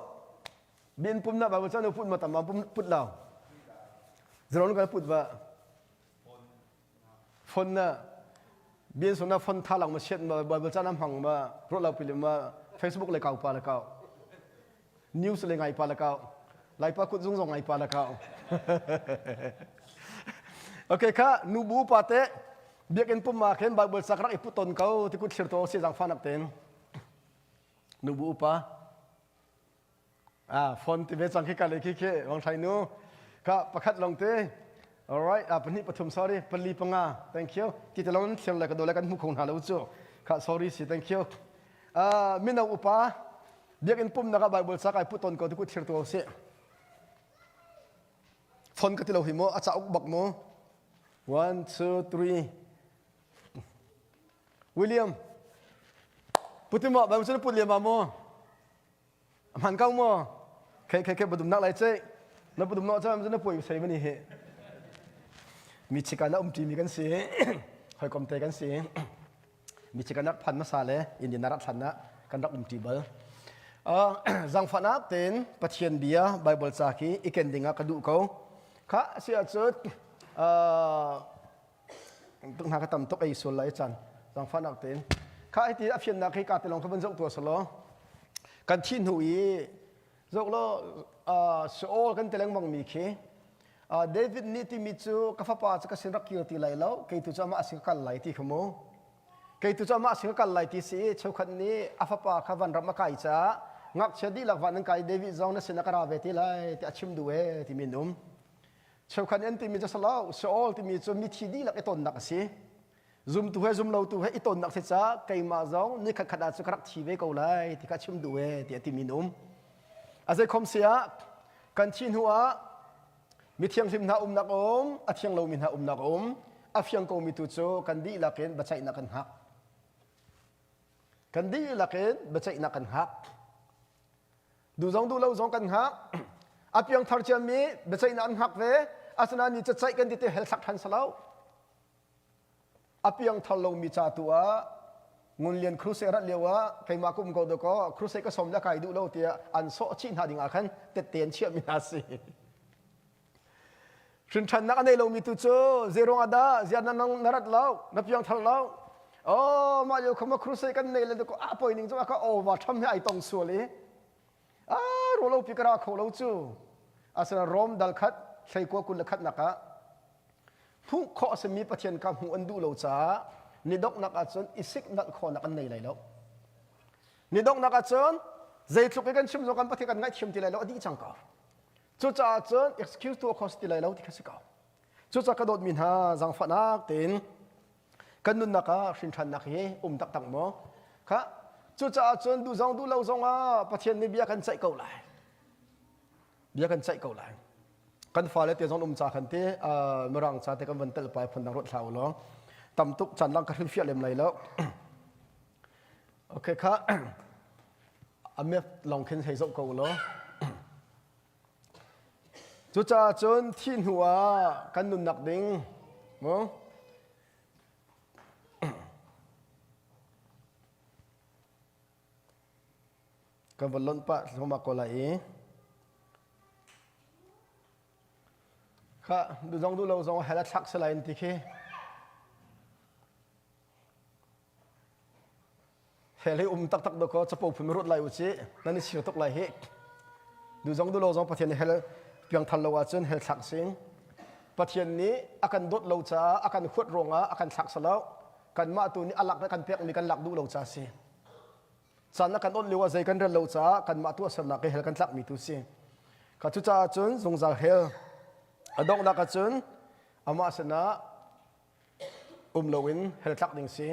bin pum na ba bu chan put ma tam pum put lao zron ka put ba Fon na bian sona fon tha lang ma siat ma Bible ca na hmang ma ro lo pili ma Facebook le kau pa le kau news le ngai pa le kau laipa kut zung zong ngai pa le kau okay kha nu bu pa te biakinn pum ma khen Bible sak rak i put ton ko ti kut thlir to si zang fa nak ten nu bu upa Ah, phone ti ve cang khi ka le khi khi wang thlai nu ka pakhat long te alright ah pahnih pathum sorry pali panga thank you ti te long thlir le ka do le kan hmu kho hna lo cu kha sorry si thank you ah mino upa biakinn pum nak ah bible ca kai put ton ko ti ku thlir tu si phone ka ti lo hi mo a cauk bak mo 1 2 3 William putima bible cu put liam ma mo A hman ko maw? Khe khe khe budum nak lai ce. Na budum nok cam na puai sei mani hi. Mi chika na um ṭi mi kan si. Hawikom te kan si. Mi chika nak phan hmasa le Indian na rak thlan na kan rak um ṭi bal. Zangfahnak tein Pathian bia Bible ca khi i ken ding ah ka duh ko. Kha si ahcun tuk hna ka tam tuk ei sual lai chan zangfahnak tein kha hiti a fiannak hi ka te lawng kha van zoh tua selaw kan thi hnu i zoh law Saul kan ti lengmang mi khi David nih timi cu ka fapa cu ka sin rak kir ti lai lo kei tu cu amah sin ka kal lai ti kha mu kei tu cu amah sin ka kal lai ti si cheukhat nih a fapa kha van ram a kai caah ngakchia dihlak van an kai David zong na sin ah ka ra ve ti lai ti a chim duh e timi an um Cheukhat nih an timi cu salo, Sheol timi cu mithi dihlak i tonnak a si. Zumtu he zumlotu he i tonnak si caah keimah zong ni khatkhat ah cu ka rak thi ve ko lai ti kha chim duh e ti a timi an um. A zeikhom si ah kan thih hnu ah mithianghlim hna umnak a um, a thiang lomi hna umnak a um. A fiang komi tu cu kan dihlak in biaceihnak kan hngak. Kan dihlak in biaceihnak kan hngak. Duh zong duh lo zong kan hngak. A piangthar ciami biaceihnak an hngak ve. Asinain ni cacaih kan ti te hell thlak ṭhan salo. A piangthar lomi ca tu ah Ngun Lian crusade rat lio ah keimah kum ko dakaw crusade ka som le kai duh lo tiah an sawh chih hna ding ah khan tette an chiahmi hna si. Hrinṭhannak a nei lomi tu cu zeiruang ah dah ziar na na rat lo na piangthar lo oh mah lio khama crusade kan nei le dakaw a poi ning cu ka over ṭham he ai tong sual i ah rolo pi ka ra kho lo cu asina Rom dal khat hleikua 21 nak ah hmuh khawh a simi Pathian kha hmuh an duh lo caah ni donghnak ahcun i siknalh khawhnak an nei lai lo. Ni donghnak ahcun zeitluk i kan chim zong kan Pathian kan ngaihthiam ti lai lo a dih cang ko. Cucaah cun excuse tuah kho si ti lai lo ti kha si ko. Cucaah ka dawtmi hna zaangfahnak tein kan nunnak ah hrinṭhannak hi um taktak maw? Kha cucaah cun duh zong duh lo zong ah Pathian nih bia kan ceih ko lai. Bia kan ceih ko lai. Kan fale te zong um ca khan te mirang ca te kan van tel pai phun dang ruat hlah u law tam tuk caan lang ka hrilhfiah lem lai lo. Okay kha a map lawng khin hei zoh ko u law. Cucaah cun thih hnu ah kan nunnak ding mu kan van lonh pah thluahmah ko lai i kha duh zong duh lo zong hell a thlak si lai an ti khi hell hi um taktak dawkaw capo phun ruat lai u ci nan i sir tuk lai hi du zong du lo zong Pathian nih hell piangthar lo ahcun hell thlak sing Pathian nih a kan dawt lo caah a kan huat ruangah a kan thlak salo kanmah tu nih a lak le kan pekmi kan lak duh lo ca si caan a kan awnh lio ah zei kan rel lo caah kanmah tu a sernak hi hell kan tlakmi tu si kha cucaah cun zungzal hell a donghnak ahcun amah sinah um loin hell tlak ding si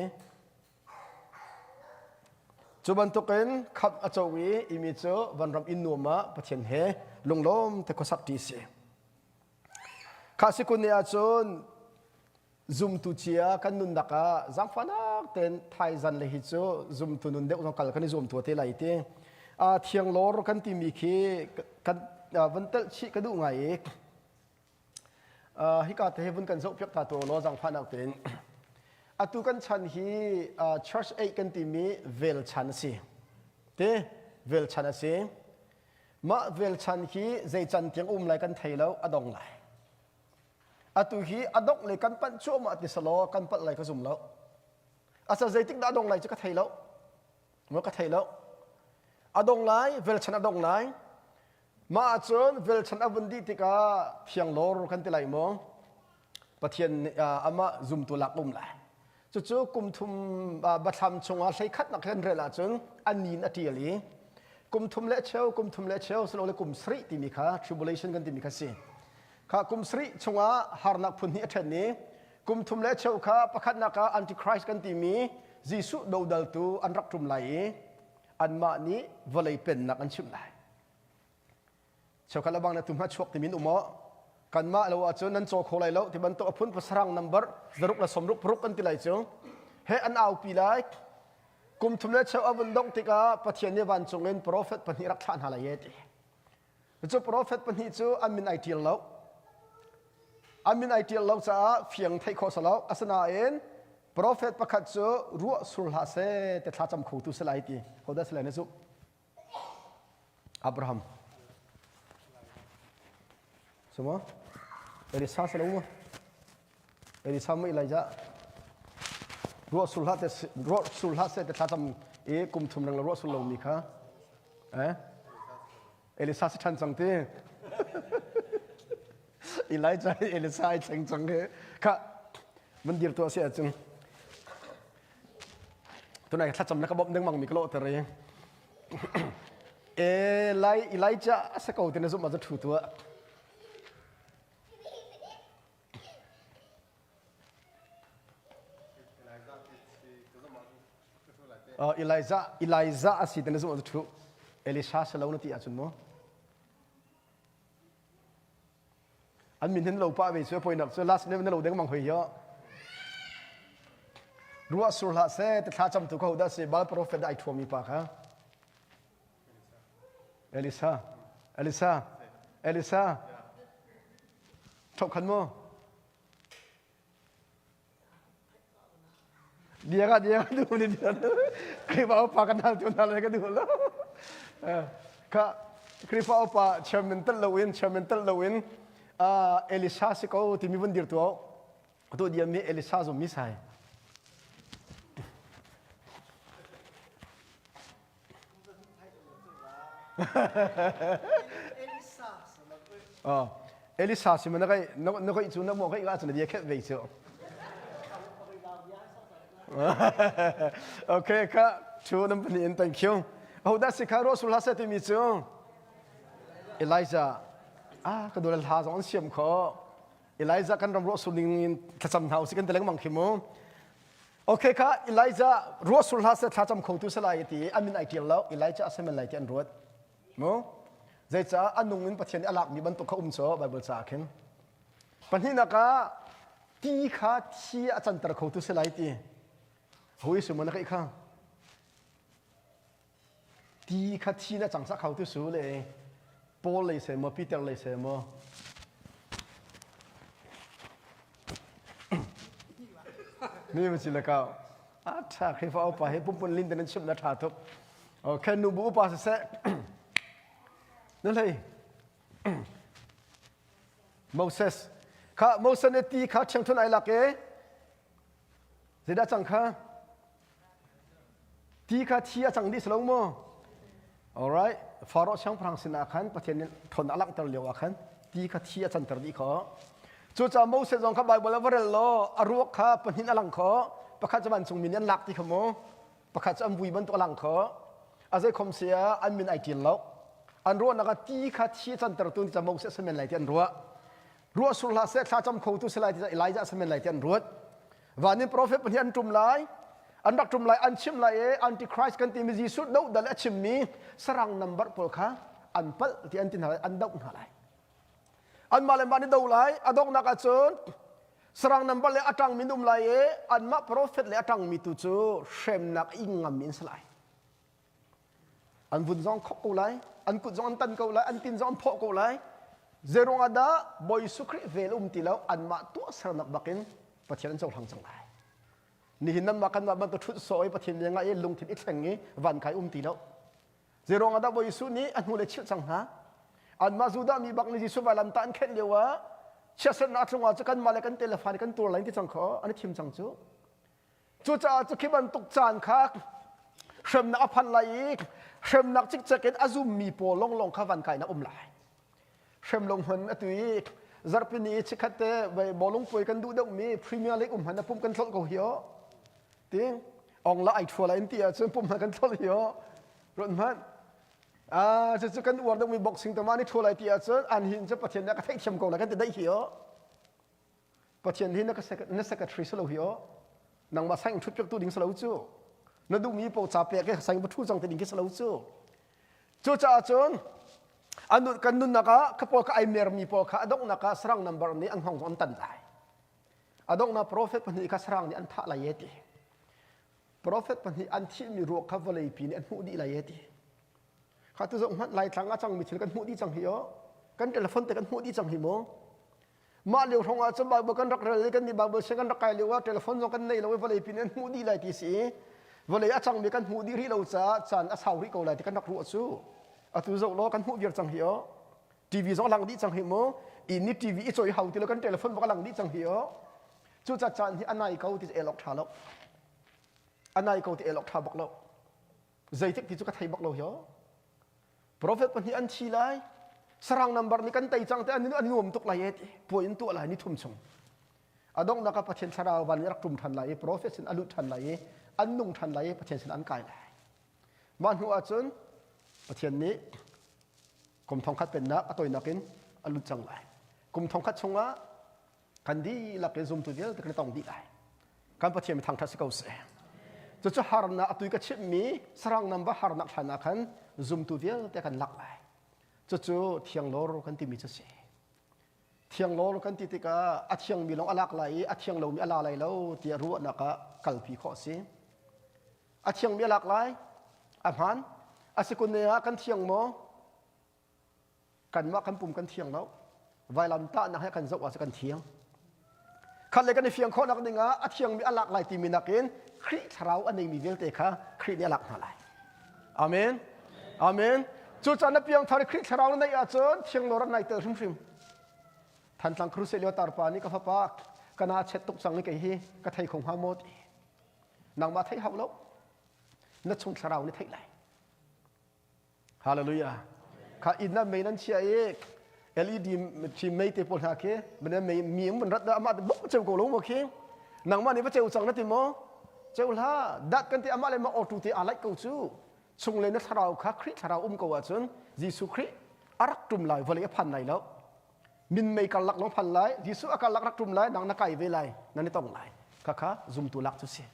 cu bantukin khamh a co i imi cu vanram inn nuam ah Pathian he lunglawm te khuasak ṭi si kha si kun ni ahcun zumtu cia kan nunnak ah zaangfahnak tein thaizan le hi cu zumtu nun deuh zong kal kan i zuam tua te lai ti thianglawr kan timi khi kan van telh chih ka duh ngai i hika te hi vun kan zoh piak ta tu law zaangfahnak tein atu kan chan hi church age kan timi vel chan a si te vel chan a si mah vel chan hi zei chan tiang um lai kan thei lo a dong lai atu hi a dongh le kan panh cuahmah ti selaw kan palh lai ka zum lo asa zeitik dah a dong lai cu ka thei lo maw ka thei lo a dong lai vel chan a dong lai mah ahcun velchan a vun dih tikah thianglawr kan ti lai maw Pathian nih amah zumtu lak um lai cucu kum thum bathlam chungah hleikhatnak kan rel ahcun a nin a ṭial i kum thum le cheu kum thum le cheu silole kum sarih timi kha tribulation kan timi kha si kha kum sarih chungah harnak phun hnih a ṭhen i kum thum le cheu kha pakhatnak ah antichrist kan timi Jesuh dodaltu an rak ṭum lai i anmah nih vawlei pennak an chimh lai cheukhat lebang na tu hma chuak timi um aw kanmah lo ahcun nan caw kho lai lo ti bantuk a phun pasarang number zaruk le sawmruk paruk kan ti lai cu he an aupi lai kum thum le cheu a vun dongh tikah Pathian nih vancung in profet pahnih rak thlah hna lai ye ti cu profet pahnih cu an min ai ṭial lo an min ai ṭial lo caah fiang theih khawh salo asinain profet pakhat cu ruah sur hlah seh te thlacam khotu si lai ti hodah si lai na zumh Abraham Semua Elisa selalu mah Elisa mah Elijah ruah sur hlah te ruah sur hlah seh te thlacam i kum thum reng ruah sur lomi kha eh Elisa si ṭhan cang ti Elijah Elisa ai thleng cang he kha man dir tu a si ahcun tunai thlacam na ka bawmh dengmang mi ka lawhter i Eli Elijah a si ko ti na zumh ah ṭhu tuah Elijah Elijah a si ti na zumh ah ṭhu Elisha si lo na ti ahcun mu an min hin lo pah ve cu poinak cu last name na lo deng mang hoi yo ruah sur hlah seh te thla cam tu ko dah si bal prophet ai thuami pa kha Elisa Elisa. Elisa. Thok khan mo. Dia ka dia ka duh ni dia. Khrihfa upa kan hal tu hna le ka duh lo. Kha Khrihfa upa chairman tel loin chairman tel loin Elisa si ko timi vun dir tu tu diam mi Elisa zum mi sai. Oh, Elisa si na kai na kai cu na mo kai ga cu na dia khet ve cu. Okay, ka chu nam pani in thank you. Ho da si kha ro sul ha se ti mi cu. Elijah ah ka dol hla zong an siam kho. Elijah kan ram ro sul ning in thlacam hna usih kan ti lengmang khi mu. Okay kha Elijah ruah sur hlah seh thlacam kho tu salai ti a min ai tial lo Elijah a semen lai ti an ruat mu zeicah a nung in Pathian nih a lakmi bantuk kha um cu Bible caah khin pahnihnak ah ti kha thi a canter kho tu si lai ti hui su na kai kha Ti kha thi na cang sak kho tu su le Paul lei se maw Peter lei se maw Mi ma si le kau a tha Khrihfa upa he pumpun lin den chim na tha tuk okay nu bu upa siseh nu hlei Moses kha Moses nih ti kha ṭhiangṭhunh ai lak i Zeidah cang kha? Ti kha thi a cang dih si lo maw? Alright, Faro siangpahrang sinah khan Pathian nih ṭhawn a langhter lio ah khan ti kha thi a canter dih kho. Cucaah Moses zong kha Baibal ah va rel law a ruak kha pahnih a lang kho. Pakhat cu vancungmi nih an lak ti kha mu. Pakhat cu an vui bantuk a lang kho. A zei khom si ah an min ai ṭil lo. An ruahnak ah ti kha thi a cantertu ni ca Moses a men lai ti an ruah. Ruah sur hlah seh thlacam khotu si lai ti Elijah a men lai ti an ruat. Van in profet pahnih an ṭum lai. An rak ṭum lai, an chim lai i Antichrist kan timi Jesuh dohdal a chimmi sarang number pawl kha an palh ti an ti hna lai, an doh hna lai. Anmah le mah nih do lai, a donghnak ahcun sarang number le a ṭangmi an um lai i anmah profet le a ṭangmi tu cu hremnak ing ngammi an si lai. An vun zong khok ko lai, an kut zong an tan ko lai, an tin zong an phawh ko lai. Zeiruang ah dah Bawi Jesuh Khrih vel um ti lo anmah tuahsernak bakin Pathian an cohlang cang lai. Nihin nanmah kanmah bantuk ṭhut sawh i Pathian bia ngai i lungthin i thleng i van kai um ti lo. Zeiruang ah dah Bawi Jesuh nih a hnu le chilh cang hna? Anmah Judah mi bak nih Jesuh vailamtah an khenh lio ah chiatsernak a tlung ah cu kanmah le kan telefa nih kan tuar lai ti cang kho an i thim cang cu. Cucaah cu khi bantuk caan kha hremnak a phan lai i hremnak cikcek in a zummi pawl lawnglawng kha van kainak um lai. Hrem lo hman atu i zarhpini chikkhat te bawlung puai kan duh deuhmi Premier League um hman a pum kan thlolh ko hi aw. Ting ong la ai thua lai in ti ahcun pum hman kan thlolh hi aw. Ruat hmanh. Ah cucu kan uar deuhmi boxing tama ni thua lai ti ahcun an hin cu Pathian nih a ka theihthiam ko lai kan ti daih hi aw. Pathian hi na ka na secretary si lo hi aw nangmah saing ṭhut piak tu ding si lo cu na duhmi paoh ca pek i saing va ṭhu cang te ding khi si lo cu cucaah cun an kan nunnak ah ka pawl ka ai mermi pawl kha a donghnak ah sarang number nih an hngawng an tan lai a donghnak prophet pahnih kha sarang nih an thah lai e ti prophet pahnih an thihmi ruak kha vawlei pi nih an hmuh dih lai e ti kha tu zoh hmanh laitlang a cangmi thil kan hmuh dih cang hi aw kan telephone te kan hmuh dih cang hi mu Mah lio hrawng ah cun Bible kan rak rel i kan nih Bible siang kan rak kai lio ah telephone zong kan nei lo i vawlei pin an hmuh dih lai ti si i vawlei a cangmi kan hmuh dih rih lo caah caan a sau rih ko lai ti kan rak ruah cu atu zoh law kan hmuh viar cang hi aw TV zong a lang dih cang hi mu inn i TV i choi hau ti lo kan telephone bak a lang dih cang hi aw cucaah caan hi a nai ko ti el awk ṭha lo a nai ko ti el awk ṭha bak lo zeitik ti cu ka thei bak lo hi aw Profet pahnih an thi lai. Sarang number nih kan tei cang te an an nuam tuk lai e ti puai in tuah lai ni thum chung. A donghnak ah Pathian thlarau van nih rak ṭum ṭhan lai i profet sin a lut ṭhan lai i an nung ṭhan lai i Pathian sin an kai lai. Mah hnu ahcun Pathian nih kum thongkhat pennak a toinak in a lut cang lai. Kum thongkhat chungah kan dihlak in zumtu vialte kan i tong dih lai kan Pathian mi thangṭhat si ko seh cucu harnak atu ka chimhmi sarang namba harnak hlan ah khan zumtu vialte kan lak lai cucu thianglawr kan timi cu si thianglawr kan ti tikah a thiangmi lawng a lak lai i a thiang lomi a la lai lo tiah ruahnak ah kalpi khawh a si a thiangmi a lak lai a hmaan a si kun ne ah kan thiang maw? Kanmah kan pum kan thiang lo. Vailam tahnak he kan zoh ahcun kan thiang. Khat le kan i fiang khawhnak ding ah a thiangmi a lak lai timi nakin Khrih thlarau a neimi vialte kha Khrih nih a lak hna lai. Amen. Amen. Cucaah na piangthar i Khrih thlarau na neih ahcun thiang lo rak nai tel hrimhrim. Thantlang crusade lio tarpa nih ka fapa kana chet tuk cang i kei hi ka thei kho hnga maw ti. Nangmah theih hau lo. Na chung thlarau nih theih lai. Hallelujah. Kha inn ah mei nan chia i LED thi mei te pawl hna khi mene mei mi mun rat da amah buk ceu ko lo mo khi nangmah nih va ceu cang na ti maw ceu hla dat kan ti amah le mah auto te aa laih ko cu chung le na thlarau kha Khrih thlarau um ko ahcun Jesuh Khrih a rak tum lai vawlei a phan lai lo min mei karlak lawng phan lai Jesuh a karlak rak tum lai nang na kai ve lai nan i tong lai kha kha zumtu lak cu si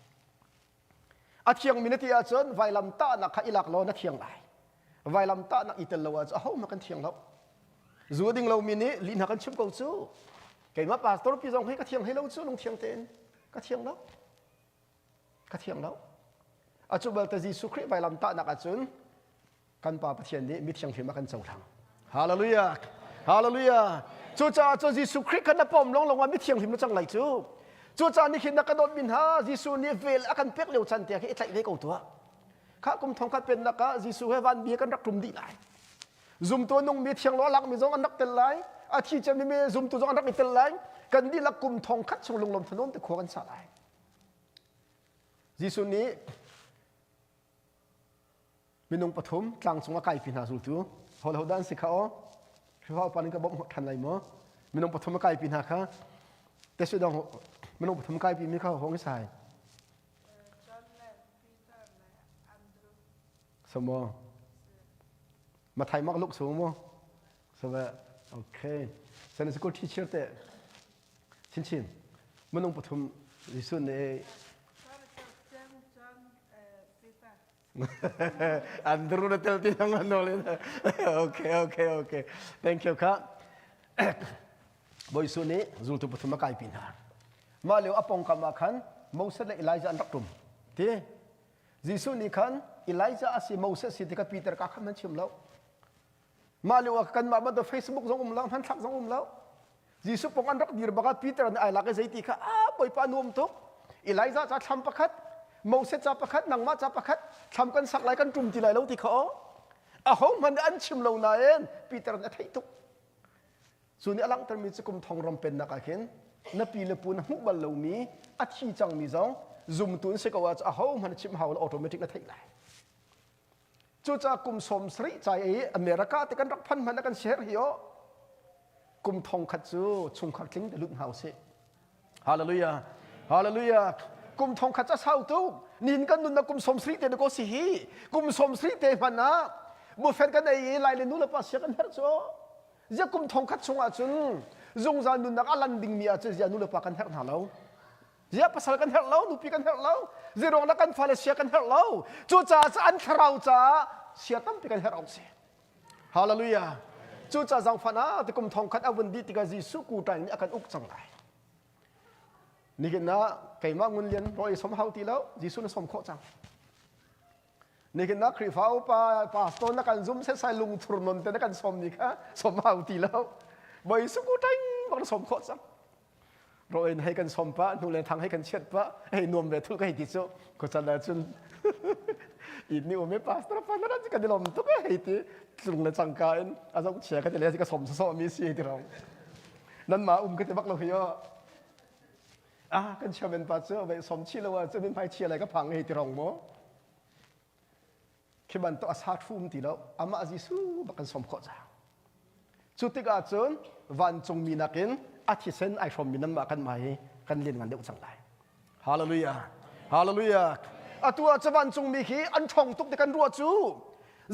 A thiangmi na ti ahcun vailam tahnak kha i lak law na thiang lai. Vailam tahnak i tel lo ahcun ahohmanh kan thiang lo. Zu a ding lomi nih lih hna kan chim ko cu. Keimah pastor pi zong hi ka thiang hlei lo cu lungthiang tein ka thiang lo. Ka thiang lo. A cu balte Jesuh Khrih vailam tahnak ahcun kan Pa Pathian nih mithianghlim a kan cohlang. Hallelujah. Hallelujah. Cucaah cu Jesuh Khrih kha na pom long long ah mithianghlim na cang lai cu. Cucaah nikhin na ka dawt min ha Jesuh nih vel a kan pek lio chan te khi i tlaih ve ko tuah. Kha kum thong khat pennak ah Jesuh he van bia kan rak tum dih lai. Zumtu nung mi thiang lo lak mi zong an rak tel lai. A thi cem mi zumtu zong an rak i tel lai. Kan dihlak kum thong khat chung lunglawm thanuam te khua kan sa lai. Jesuh nih Minung pathum tlangcung a kaipi hna zultu ho le ho dah an si kha aw Khrihfa upa nih ka bawmh ṭhan lai maw minung pathum a kaipi hna kha tesu dong minung pathum kaipi mi kha hong sai so mo Mathai mak luk so mo so okay Sunday school teacher te chinchin minung pathum Jesuh nih Andrew na tel ti nang ano le. Okay, okay, okay. Thank you kha. Bawi Jesuh nih zultu pathum a kaipi hna. Mah lio a pongkam ah khan Moses le Elijah an rak tum. Ti Jesuh nih khan Elijah a si Moses si ti kha Peter ka khan man chim lo. Mah lio ah kanmah bantuk Facebook zong um lo, hmanthlak zong um lo. Jesuh pong an rak dir bak ah Peter nih ai lak i zeiti kha ah Bawipa nuam tuk. Elijah ca thlam pakhat, Moses ca pakhat, nangmah ca pakhat, thlam kan sak lai kan ṭum ti lai lo ti kha aw. Aho hmanh nih an chim lo nain Peter nih a theih tuk. Cu nih a langhtermi cu kum thong ram pennak ah khin na pi le pu na hmuh bal lomi a thi cangmi zong zumtu an si ko ahcun aho hmanh chim hau lo automatic na theih lai. Cucaah kum 70 ca i America te kan rak phan hmanh ah kan share hi aw. Kum thong khat cu chungkhar tling te lut hna usih. Hallelujah. Hallelujah. Kum thong khat ca sau tu. Nin kan nunnak kum 70 te ko si hi. Kum 70 te hmanh ah buffet kan ei i lai le nu le pa sia kan herh cu. Zia kum thong khat chungah cun zungzal nunnak a lan dingmi ah cun zia nu le pa kan herh hna lo. Ziah pasal kan herh lo, nupi kan herh lo, zeiruang dah kan fale sia kan herh lo. Cucaah cu an thlarau caah sia tampi kan herh awk si. Hallelujah. Cucaah zangfan ah tikum thong khat a vun dih tikah Jesuh kutai nih a kan uk cang lai. Nihin ah keimah ngun lian rawl i som hau ti lo, Jesuh na som khawh cang. Nihin ah Khrihfa upa pastor na kan zum setsai lungthur non te na kan som ni kha som hau ti lo. Bawi Jesuh kutai bak na som khawh cang. Ro in hei kan som pah hnu le thang hei kan chiat pah hei nuam ve thul ka hei ti cu ko can ah cun in ni um i pastor pa na kan i lom tuk hei ti tlung le cangka in a zoh chia ka ti le ka som sawsawh mi si ti rong nan ma um ka ti bak lo hi o ah kan chairman pa cu ve som chi lo ah cun min hmai chia lai ka phang hei ti rong mo Khi bantuk a sa ṭhum ti lo, amah Jesuh bak kan sawm khawh cang. Cu tikah cun vancungmi nakin a thisen ai hrawmmi nanmah kanmah hi kan lianngan deuh cang lai. Hallelujah. Hallelujah. Atu ah cu vancungmi khi an ṭhawng tuk ti kan ruah cu.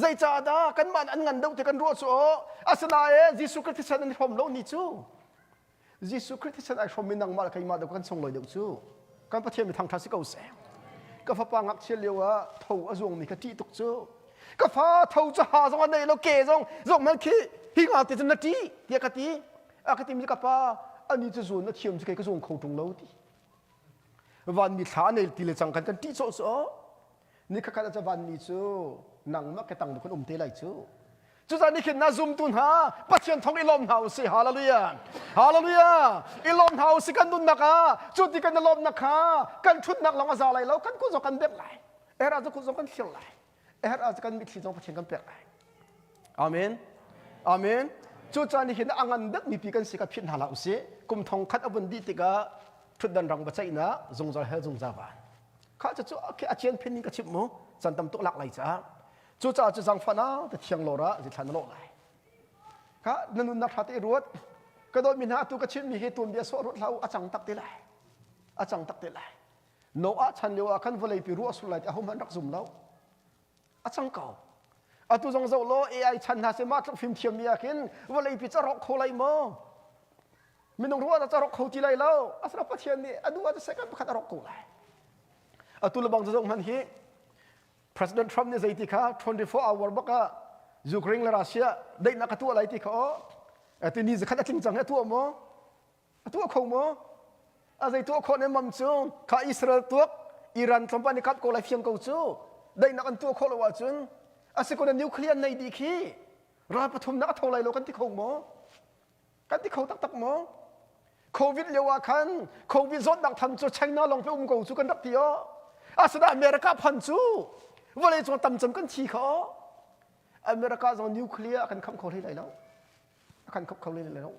Zeicahdah kanmah an ngan deuh ti kan ruah cu aw. Asinain Jesuh Khrih thisen an i hrawm lo ni cu. Jesuh Khrih thisen ai hrawmmi nangmah le keimah deuh kan sunglawi deuh cu kan Pathian mi thangṭhat si ko seh. Ka fapa ngakchia lio ah tho a zuangmi ka ṭih tuk cu. Ka fa tho cu ha zong a nei lo ke zong zong hmanh khi hi nga te cun na ṭih tiah ka ti. A ka timi ka pa ani cu zuan na thiam cu kei ka zuang kho ṭung lo ti. Vanmi thla a nei ti le cang kan kan ṭih cawh cu. Ni khat khat ah vanmi cu nangmah ke tang kan um te lai cu. Cucaah nikhin na zumtu hna Pathian thong i lawm hna u sih. Hallelujah. Hallelujah. I lawm hna u sih kan nunnak ah. Cu ti kan i lawmnak kha kan ṭhutnak lawng a za lai lo, kan kut zong kan bengh lai. Er ah kut zong kan thlir lai. Er ah kan mitthli zong Pathian kan pek lai. Amen. Amen. Cucaah nihin a ngan deuh mipi kan si ka phit hna hlah u sih. Kum thong khat a vun dih tikah ṭhutdan rang biaceihnak zungzal hell zungzal van. Kha cu a cian phin in ka chimh mu. Can tam tuk lak lai caah. Cucaah cu zaangfahnak te thiang lawr ah zithla na lawh lai. Kha na nunnak ṭha te ruat. Ka dawtmi hna atu ka chimmi hi tuanbia sawh ruat hlah u a cang tak te lai. A cang tak te lai. Noah chan lio ah khan vawleipi ruah sur lai ti ahohmanh rak zum lo. A cang ko. Atu zong zoh law AI chan hna se mah tluk fimthiammi ah khin vawleipi ca rawk kho lai maw? Minung ruah ah ca rawk kho ti lai lo. Asina Pathian nih a duh ah second pakhat a rawk ko lai. Atu lebang zong hman hi President Trump nih zeiti kha 24 hour bak ah Ukraine le Russia daihnak a tuah lai ti kha aw ati ni zakhat a tling cang a tuah maw a tuah kho maw a zei tuah khawh ne mam cu kha Israel tuak Iran tlawmpal nih kap ko lai fiang ko cu daihnak an tuah khawh lo ahcun a si ko na nuclear nei dih khi ral pathumnak a tho lai lo kan ti kho maw Kan ti kho taktak maw? Covid lio ah khan Covid zawtnak tham cu China lawng pe um ko cu kan rak ti aw. Asinain America phan cu vawlei cung tam cem kan thi kho. America zong nuclear a kan khamh kho hlei lai lo. A kan khamh kho hlei lai lo.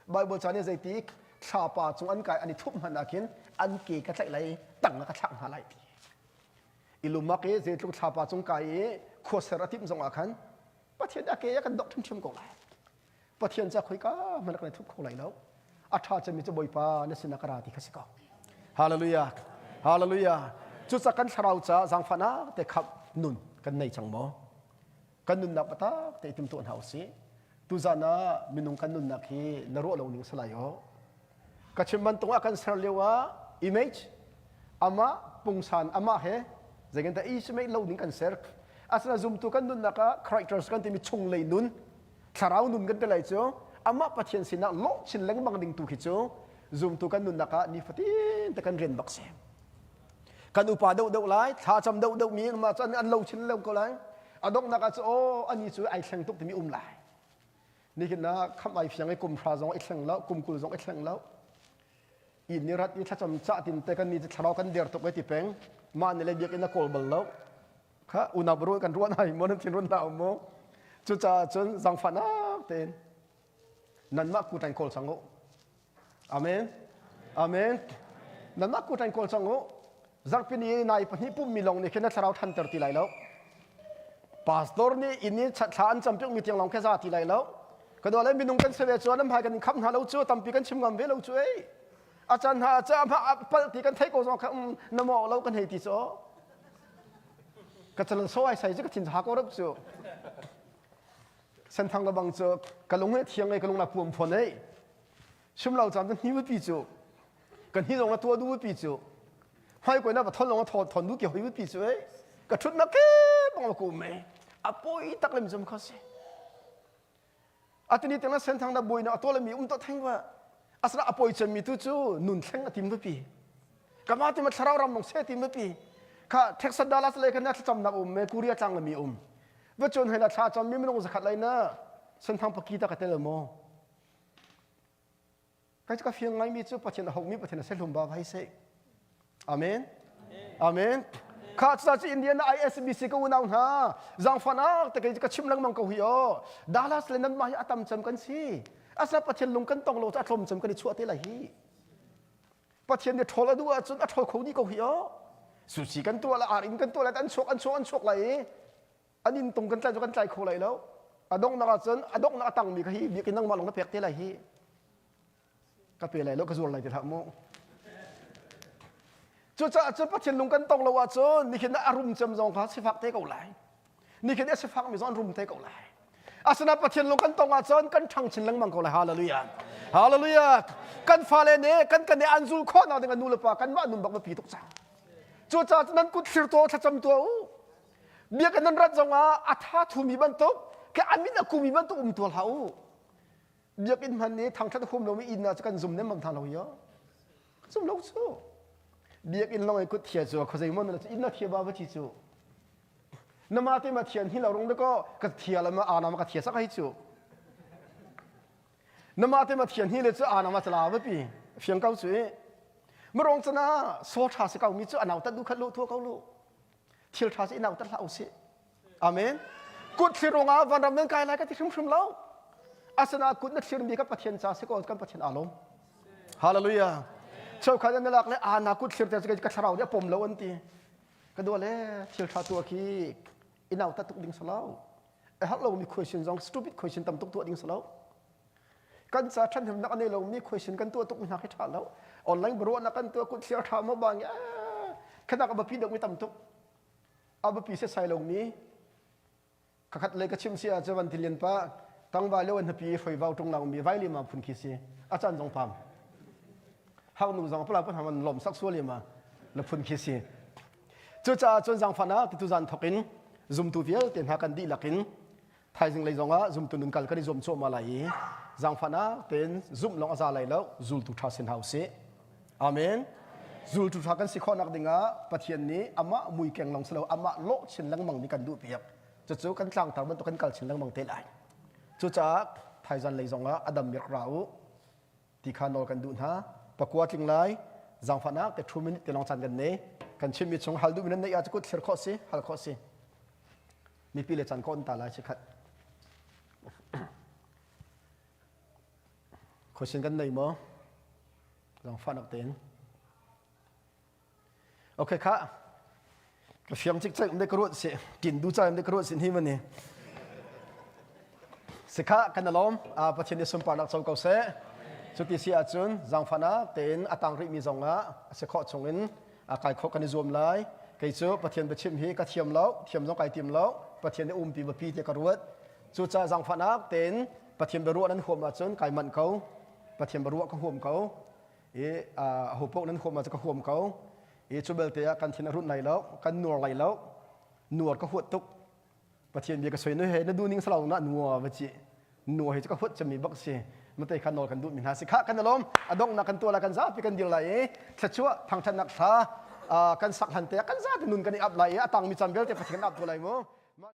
Bible ca nih zeitik thlapa cung an kai an i thup hmanh ah khin an ke ka tlaih lai tang ah ka thlak hna lai ti. Ilumak i zeitluk thlapa cung kai i khuaser a timh zong ah khan Pathian a ke a kan dok ṭhimṭhim ko lai. Pathian ca khoika hmanh kan i thup kho lai lo. A ṭha cemmi cu Bawipa na sinah ka ra ti kha si ko. Hallelujah. Hallelujah. Cucaah kan thlarau ca zaangfahnak te khamh nun kan nei cang maw? Kan nunnak biatak te i timtuah hna usih. Tuzan ah minung kan nunnak hi na ruah lo ning si lai aw. Ka chim bantuk ah kan ser lio ah image amah pungsan amah he zeitindah i lo ning kan ser. Asina zumtu kan nunnak ah characters kan timi chunglei nun thlarau nun kan ti lai cu amah Pathian sinah lawh chin lengmang ding tu khi cu zumtu kan nunnak ah nifatin te kan rian bak si. Kan upa deuh deuh lai, thla cam deuh deuh mi mah cu an lo chin leng ko lai. A donghnak ah cu aw ani cu ai thleng tuk timi um lai. Nihin na khamh ai fiang i kum hra zong i thleng lo, kum 20 zong i thleng lo. Inn ni rat i thlacam cah tin te kan ni thlarau kan der tuk ai ti peng. Mah ni le biakinn a kawl bal lo. Kha unau baru kan ruan ai mo nan thin run hlah mu. Cucaah cun zangfahnak tein nanmah kutan kawl cang u. Amen. Amen. Nanmah kutan kawl cang u. Zarhpini nai pahnih pummi lawng nih khin na thlarau ṭhanter ti lai lo. Pastor nih inn i thla an campiak mi tiang lawng kha za ti lai lo. Ka dawle minung kan si ve cu an hmai kan in kham hna lo cu tampi kan chim ngam ve lo cu ei. A caan hna ca a palh ti kan theih ko zong kha um na maw lo kan hei ti cu. Ka chalan so ai sai cu ka thin ha ko rap cu. Senthang le bang cu ka lung he thiang ei ka lung la puam phon ei. Sim lo caan cu hni pi cu kan hi zong na tua du pi cu hmai koi na va thon long thon thon du ki hoi pi cu ei ka thut na ke bang ko me a poi tak lem zum kha si atuni teng na senthang na boi na atol mi um to theng wa asra apoi chem mi tu cu nun thleng atim pi kama ti ma thlarau ram mong se tim pi kha Texas Dallas le khan na thlacam nak um me Korea tlang mi um va chon hela thla cham mi minung zakhat lai na senthang paki ta ka tel mo Kai ka fiang ngaimi cu Pathian a hokmi Pathian a si hlum ba vai se. Amen. Amen. Kha ca cu Indiana ISBC ka unau hna zaangfahnak te kei ka chim lengmang ko hi o. Dallas le nanmah hi a tam cem kan si. Asa Pathian lung kan tong lo cu a tlawm cem kan i chuah te lai hi. Pathian nih ṭhawl a duh ahcun a ṭhawl kho dih ko hi o. Sushi kan tuah la ar in kan tuah la an chuak an chuak an chuak lai i an inn tung kan tlai cu kan tlai kho lai lo a donghnak ahcun a donghnak a tangmi kha hi biakinn nangmah lawng na pek te lai hi ka pe lai lo ka zuar lai ti hlah mu cucaah cun Pathian lung kan tong lo ahcun nihin ah a rum cem zong kha sifak te ko lai nihin a sifak mi zong an rum te ko lai asinain Pathian lung kan tong ahcun kan ṭhang chin lengmang ko lai hallelujah hallelujah kan fale nih kan kan nih an zul khawh nak ding a nu le pa kanmah nun bak biapi tuk cang cucaah nan kut thlir tuah thlacam tuah u Biakinn nan rat zongah a tha thumi bantuk ke a min a kumi bantuk um tuah hlah u. Biakinn hman nih thangṭhat huam lomi inn ah cu kan zum nemmam hna lo yo. Zum lo cu. Biakinn lawng i kut thia cu khuazei maw na inn na thia ba va ti cu. Nama te ma thian hi lo rung de ko ka thia la ma ana ma ka thia sak hai chu. Nama te ma thian hi le chu ana ma chala va pi fiang kau chu i. Marong chana so tha se kau mi chu anau ta du khat lu thua kau lu. Thil tha se inau ta hlah u si. Amen. Kut thlir ruangah vanram nan kai lai ka ti hrimhrim lo. Asana kut na thlirmi ka Pathian ca si ko kan Pathian aa lawm. Hallelujah. Cheukhat an lak le ana kut thlir te ka thlarau nih a pom lo an ti. Ka dua le thil tha tua khi inau ta tuk ding salo. A har lo mi question zong stupid question tam tuk tuah ding salo. Kan ca ṭhahnemnak a nei lomi question kan tuah tuk mi hna khi ṭha lo. Online biaruahnak kan tuah kut thlir ṭha maw bang khanak a biapi deuh mi tam tuk. A biapi setsai lomi kakhat le ka chim si ahcun van tilian pa tangva lio an hnapi hroi vau ṭung nang mi vai lima phun khi si a caan zong pam hangnu zong pala pun han lom sak sual lima la phun khi si cucaah cun zangfan ah titu zan thok in zumtu vialte hna kan dihlak in thaizing lei zongah zumtu nun kal kan i zuam cuahmah lai i zaangfahnak tein zumh lawng a za lai lo zultu ṭha sin hau sih amen zultu ṭha kan si khawhnak dingah Pathian nih amah mui keng lawng si lo amah lawh chin lengmang nih kan duh piak cucu kan tlangtar bantuk kan kal chin lengmang te lai cucaah thaizan lei zongah a dam rak ra u ti kha nawl kan duh hna pakua tling lai zaangfahnak te thu minute te lawng caan kan nei kan chimmi chung hal duhmi nan neih ah kut thlir khawh si hal khawh si mipi le caan ko an ta lai si khat question kan nei maw zaangfahnak tein Okay kha ka fiang cikcek um de ka ruat si tin du ca um de ka ruat sin hi mani sikha kan alom a Pathian nih sunparnak co ko seh cuti si ahcun zaangfahnak tein a tang rihmi zong ah a si khawh chungin a kai khawh kan i zuam lai kei cu Pathian biachim hi ka thiam lo thiam zong kai tim lo Pathian nih umpi biapi tiah ka ruat cucaah zaangfahnak tein Pathian biaruah nan huam ahcun kai manh ko Pathian biaruah ka huam ko i aho paoh nan huam ah ka huam ko i cu belte ah kan thin a runh lai lo kan nuar lai lo nuar ka huat tuk pathian bia ka soi nu he na du ning salo na nua va ci nuar he ka huat cami bak si mate kha nawl kan duh mi hna si kha kan alom adong na kan tua la kan zapi kan dir lai i thluachuah thangthatnak thla kan sak hlan te kan zapi nun kan i ap lai i atang mi cam vialte pathian ap tu lai mu.